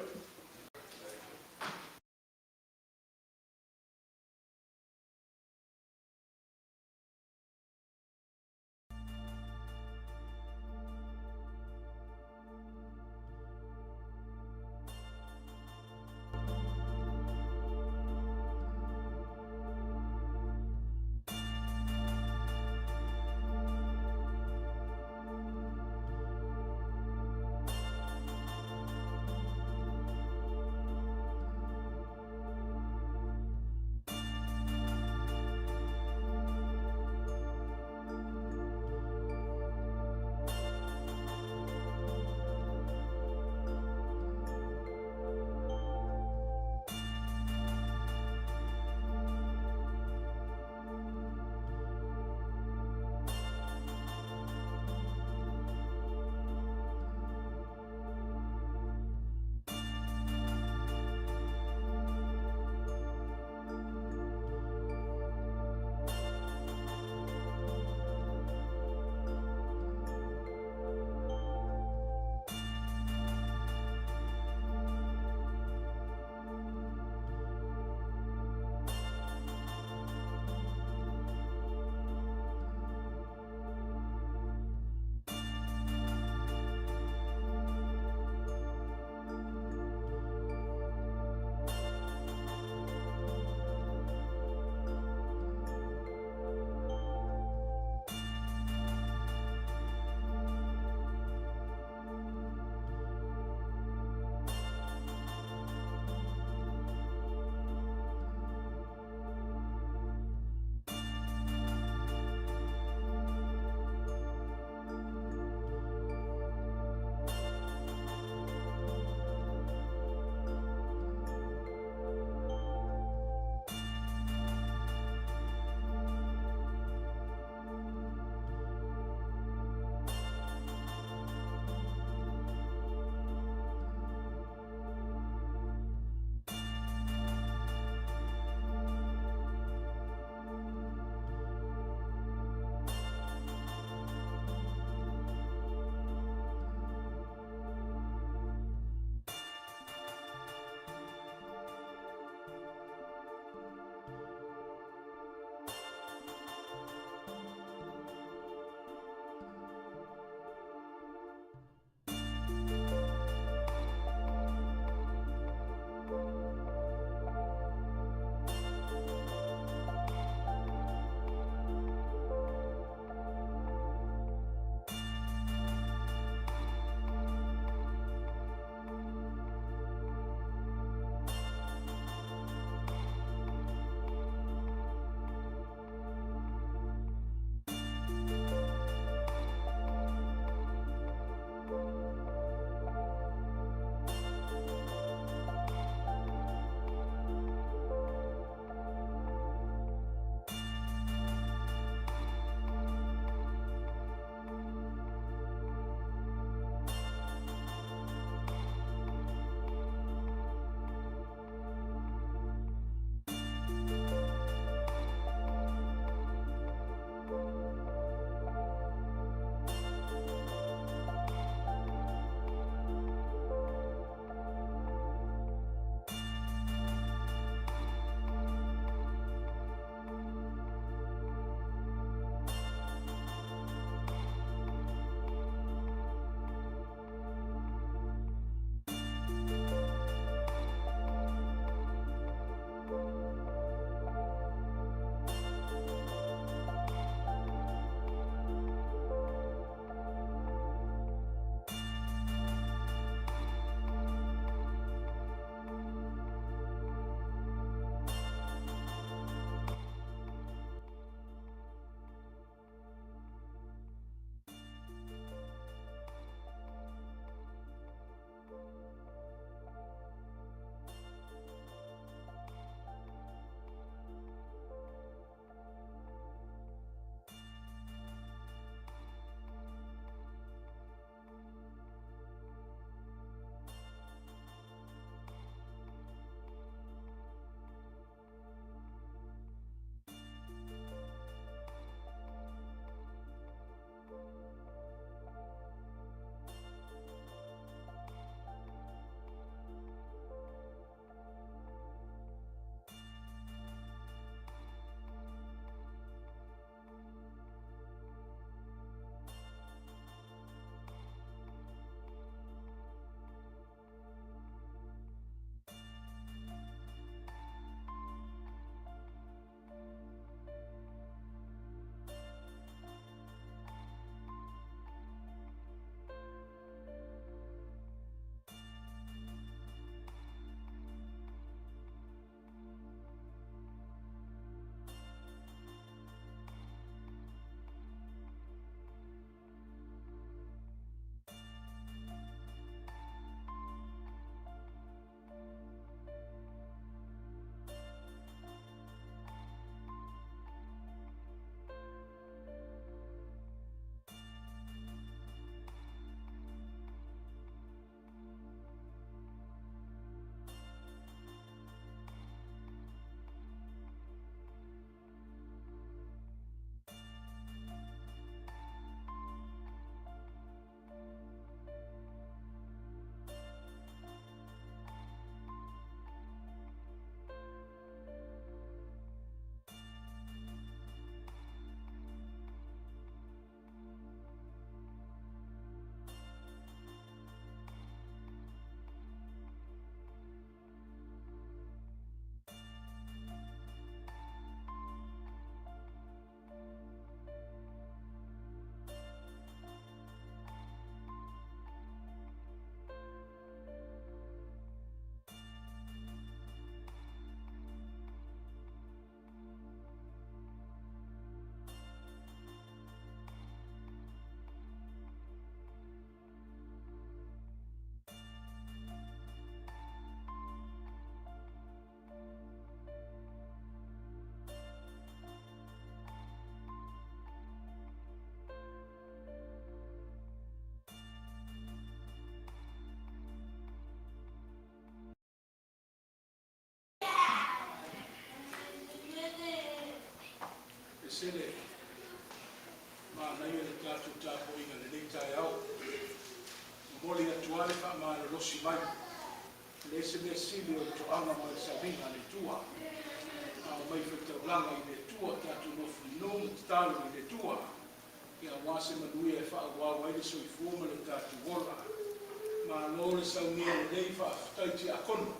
Ese le manaia o le tatou tapuaiga i lenei taeao. Momoli atu lava le faamalolosi mai. E leai se mea sili o le toaga mai le sauniga a le Atua. A omai faitaulaga i le Atua, tatou nofononu ma tatalo i le Atua, ia aua se manuia e faaauau ai le soifua ma lo tatou ola. Malo le saunia lelei, faafetai tiakono.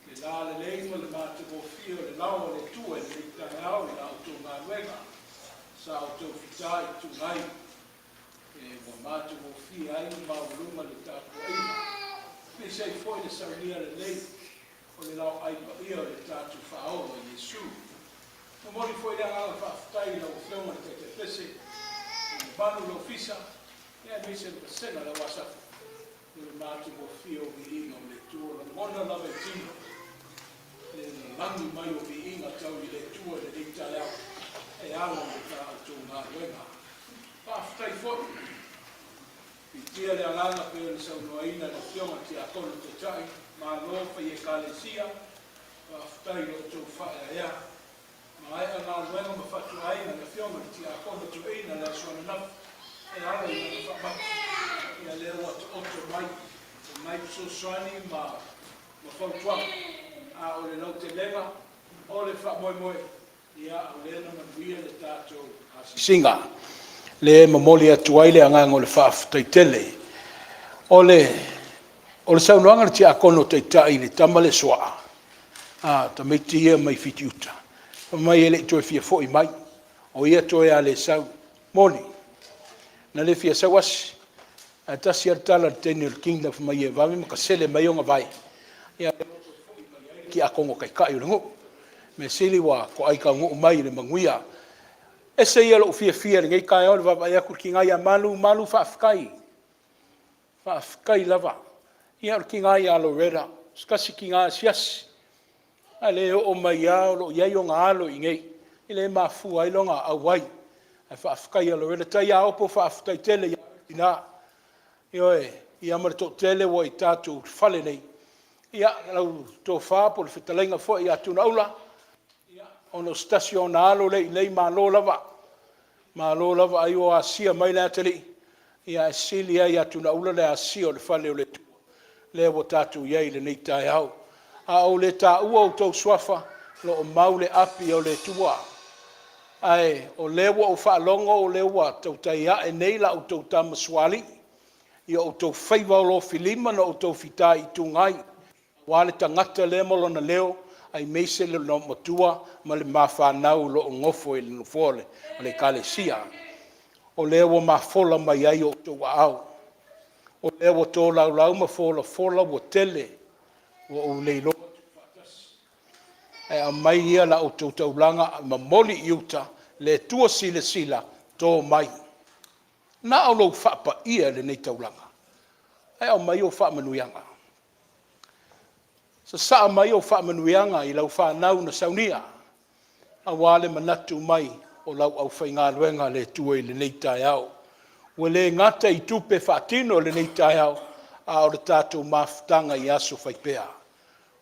Le lalelei ma le matagofie o le laoa o le Atua i lenei taeao i la outou galuega sa outou fitaituga ai, e ua matagofie ai ma maualuga le tapuaiga, aemaise ai foi le saunia lelei o le laoai paia o le tatou Faaola o Iesu. Momoli foi le agaga faafetai i lau Afioga i le Taitai Pese, le mamalu o le Ofisa, aemaise le vasega o le au Asafo mo le matagofie o viiga o le Atua. O lagona lava e tino le lalagi mai o viiga tau i le Atua i lenei taeao e ala i la outou galuega. Faafetai foi. Piitia le agaga pei ona saunoaina e le Afioga i le Tiakono Taitai, malo fai Ekalesia, faafetai i lo outou faaeaea. Maea galuega ma fatuaiga le Afioga i le Tiakono Toeaina i le aso ananafi e ala i lana faamati. Ia lea ua taoto mai nai fesoasoani ma fautuaga, a o le lautelega o le faamoemoe, ia o lea na manuia le tatou asiasiga. Lea e momoli atu ai le agaga o le faafetai tele. O le saunoaga a le Tiakono Taitai i le tama lea suaa, a tamaiti ia mai Fitiuta, fai mai e le i toe fia foi mai, o ia toe lava a le sau. Moni, na le fia sau Asi, ae tasi lava le tala a le teine o le Kingdom fai mai e vave ma kasele mai ona vae, ia lea ua toe foi mai ai le Tiakono Taitai o le nuu. Mea sili ua toai taunuu mai i le manuia. E ese ia lou fiafia i lenei taeao i le vaavaai atu i le tina ia Malu. Malu faafetai, faafetai lava. Ia o le tina ia Loretta, o se tasi tina asiasi, a lea e oo mai lava o lo o i ai ona alo i inei, e le mafua ai lona auai. Ae faafetai ia Loretta. Tai Aopo faafetai tele ia oe tina. Ioe, ia ma le toatele ua i tatou fale nei. Ia lau tofa po o le fetalaiga foi ia Tunaula, ona o se tasi o ona alo lea e i inei, malo lava, malo lava. Ai ua asia mai le atalii, ae sili lava ia Tunaula le asia o le fale o le Atua lea ua tatou i ai i lenei taeao. A ou le taua outou suafa, o lo o mau le api o le Atua. Ae o lea ua ou faalogo o lea ua tautai ae nei la outou Tama Sualii i o outou faiva alofilima na outou fitaituga ai aua le tagata lea ma lona leo aemaise le loomatua ma le ma fanau o lo o nofo i le nofoa o le Ekalesia. O lea ua mafola mai ai outou aao, o lea ua tolaulau ma folafola ua tele ua ou le iloa tuufaatasi, ae aumai ia la outou taulaga momoli i uta, le Atua silasila, to mai. Na o lou faapaia i lenei taulaga, ae aumai ou faamanuiaga. Sasaa mai au faamanuiaga i lau fanau na saunia aua le manatu mai o lau aufaigaluega a le Atua i lenei taeao. Ua le gata i tupe faatino i lenei taeao, a o le tatou mafutaga i aso fai pea.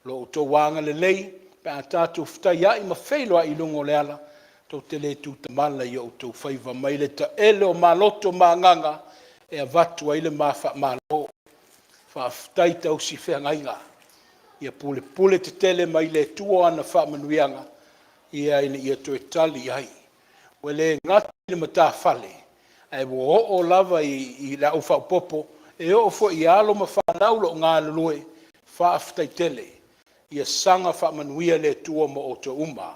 Lo outou agalelei pe a tatou fetaiai ma feiloai i luga o le ala, tou te le tutamala i o outou faiva mai le taele o maloto ma agaga e avatu ai le ma faamalo. Faafetai tausi feagaiga, ia pulepule tetele mai le Atua ana faamanuiaga ina ia toe tali i ai. Ua le gata i le matafale, ae ua oo lava i le au faaopoopo, e oo foi i alo ma fanau o lo o galulue, faafetai tele. Ia saga faamanuia le Atua mo outou uma.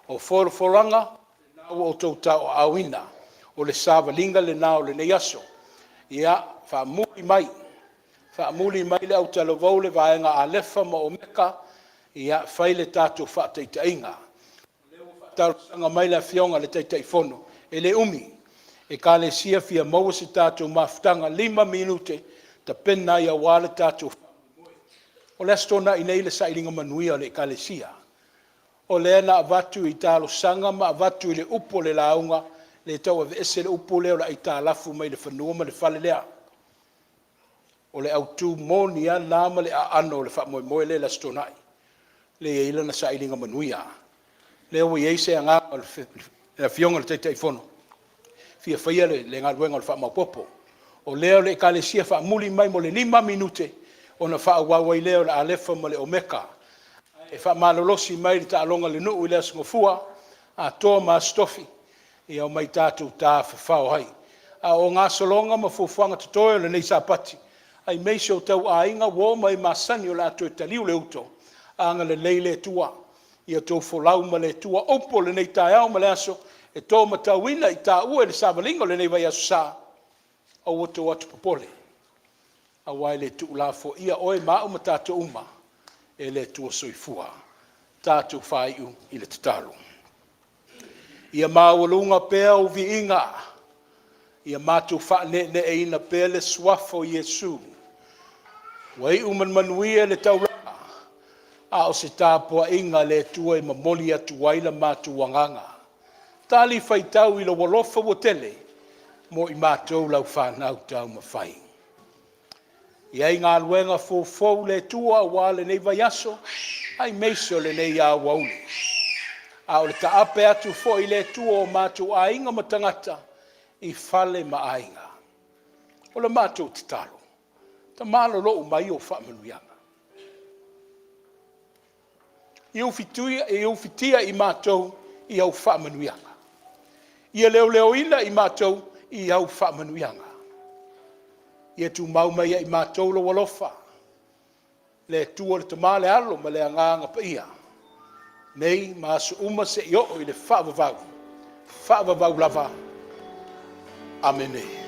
O folafolaga, lena ua outou tauaaoina, o le savaliga lena o lenei aso. Ia faamuli mai, faamuli mai le autalavou, le vaega Alefa ma Omeka, ia fai le tatou faataitaiga. O lea ua talosaga mai le Afioga i le Taitaifono, e le umi, Ekalesia fia maua se tatou mafutaga, 5 minute, tapena ai aua le tatou faamoemoe. O le Aso Toonai nei le sailiga manuia o le Ekalesia. O lea na avatu i talosaga ma avatu i le upu o le lauga, le tau aveese le upu lea o le aitalafu mai le fanua ma le fale lea. O le autu moni lava lena ma le aano o le faamoemoe lea i le Aso Toonai, lea e i ai lana sailiga manuia. Lea ua i ai se agaga o le Le Afioga i le Taitaifono, fia faia le galuega o le faamaopoopo. O lea o le Ekalesia faamuli mai mo le 5 minute ona faaauau ai lea o le Alefa ma le Omeka. E faamalolosi mai le taaloga a le nuu i le Aso Gafua, atoa ma Aso Tofi, ia omai tatou tafafao ai. A o gasologa ma fuafuaga totoe o lenei Sapati, aemaise o outou aiga, uo ma e masani o le a toe taliu le uto, agalelei le Atua ia outou folau ma le Atua. O upu o lenei taeao ma le aso e to matauina i taua i le savaliga o lenei vaiaso sa, aua tou te popole, aua e le tuulafoaia oe ma au ma tatou uma e le Atua Soifua. Tatou faaiu i le tatalo. Ia maualuga pea ou viiga, ia matou faaneeneeina pea le Suafa o Iesu, ua iu ma le manuia le taulaga, a o se tapuaiga a le Atua e momoli atu ai le matou agaga talifuaitau i lou alofa ua tele mo i matou lau fanau taumafai. E i ai galuega foufou le Atua aua lenei vaiaso aemaise o lenei aoauli. A o le taape atu foi i le Atua o matou aiga ma tagata i fale ma aiga. O le matou tatalo, tamalolou mai ou faamanuiaga. Ia ufitia i matou i au faamanuiaga. Ia leoleoina i matou i au faamanuiaga. Ia tumau mai ia i matou lou alofa, le Atua le Tama le Alo ma le Agaga Paia, nei ma aso uma seia oo i le faavavau, faavavau lava. Amene.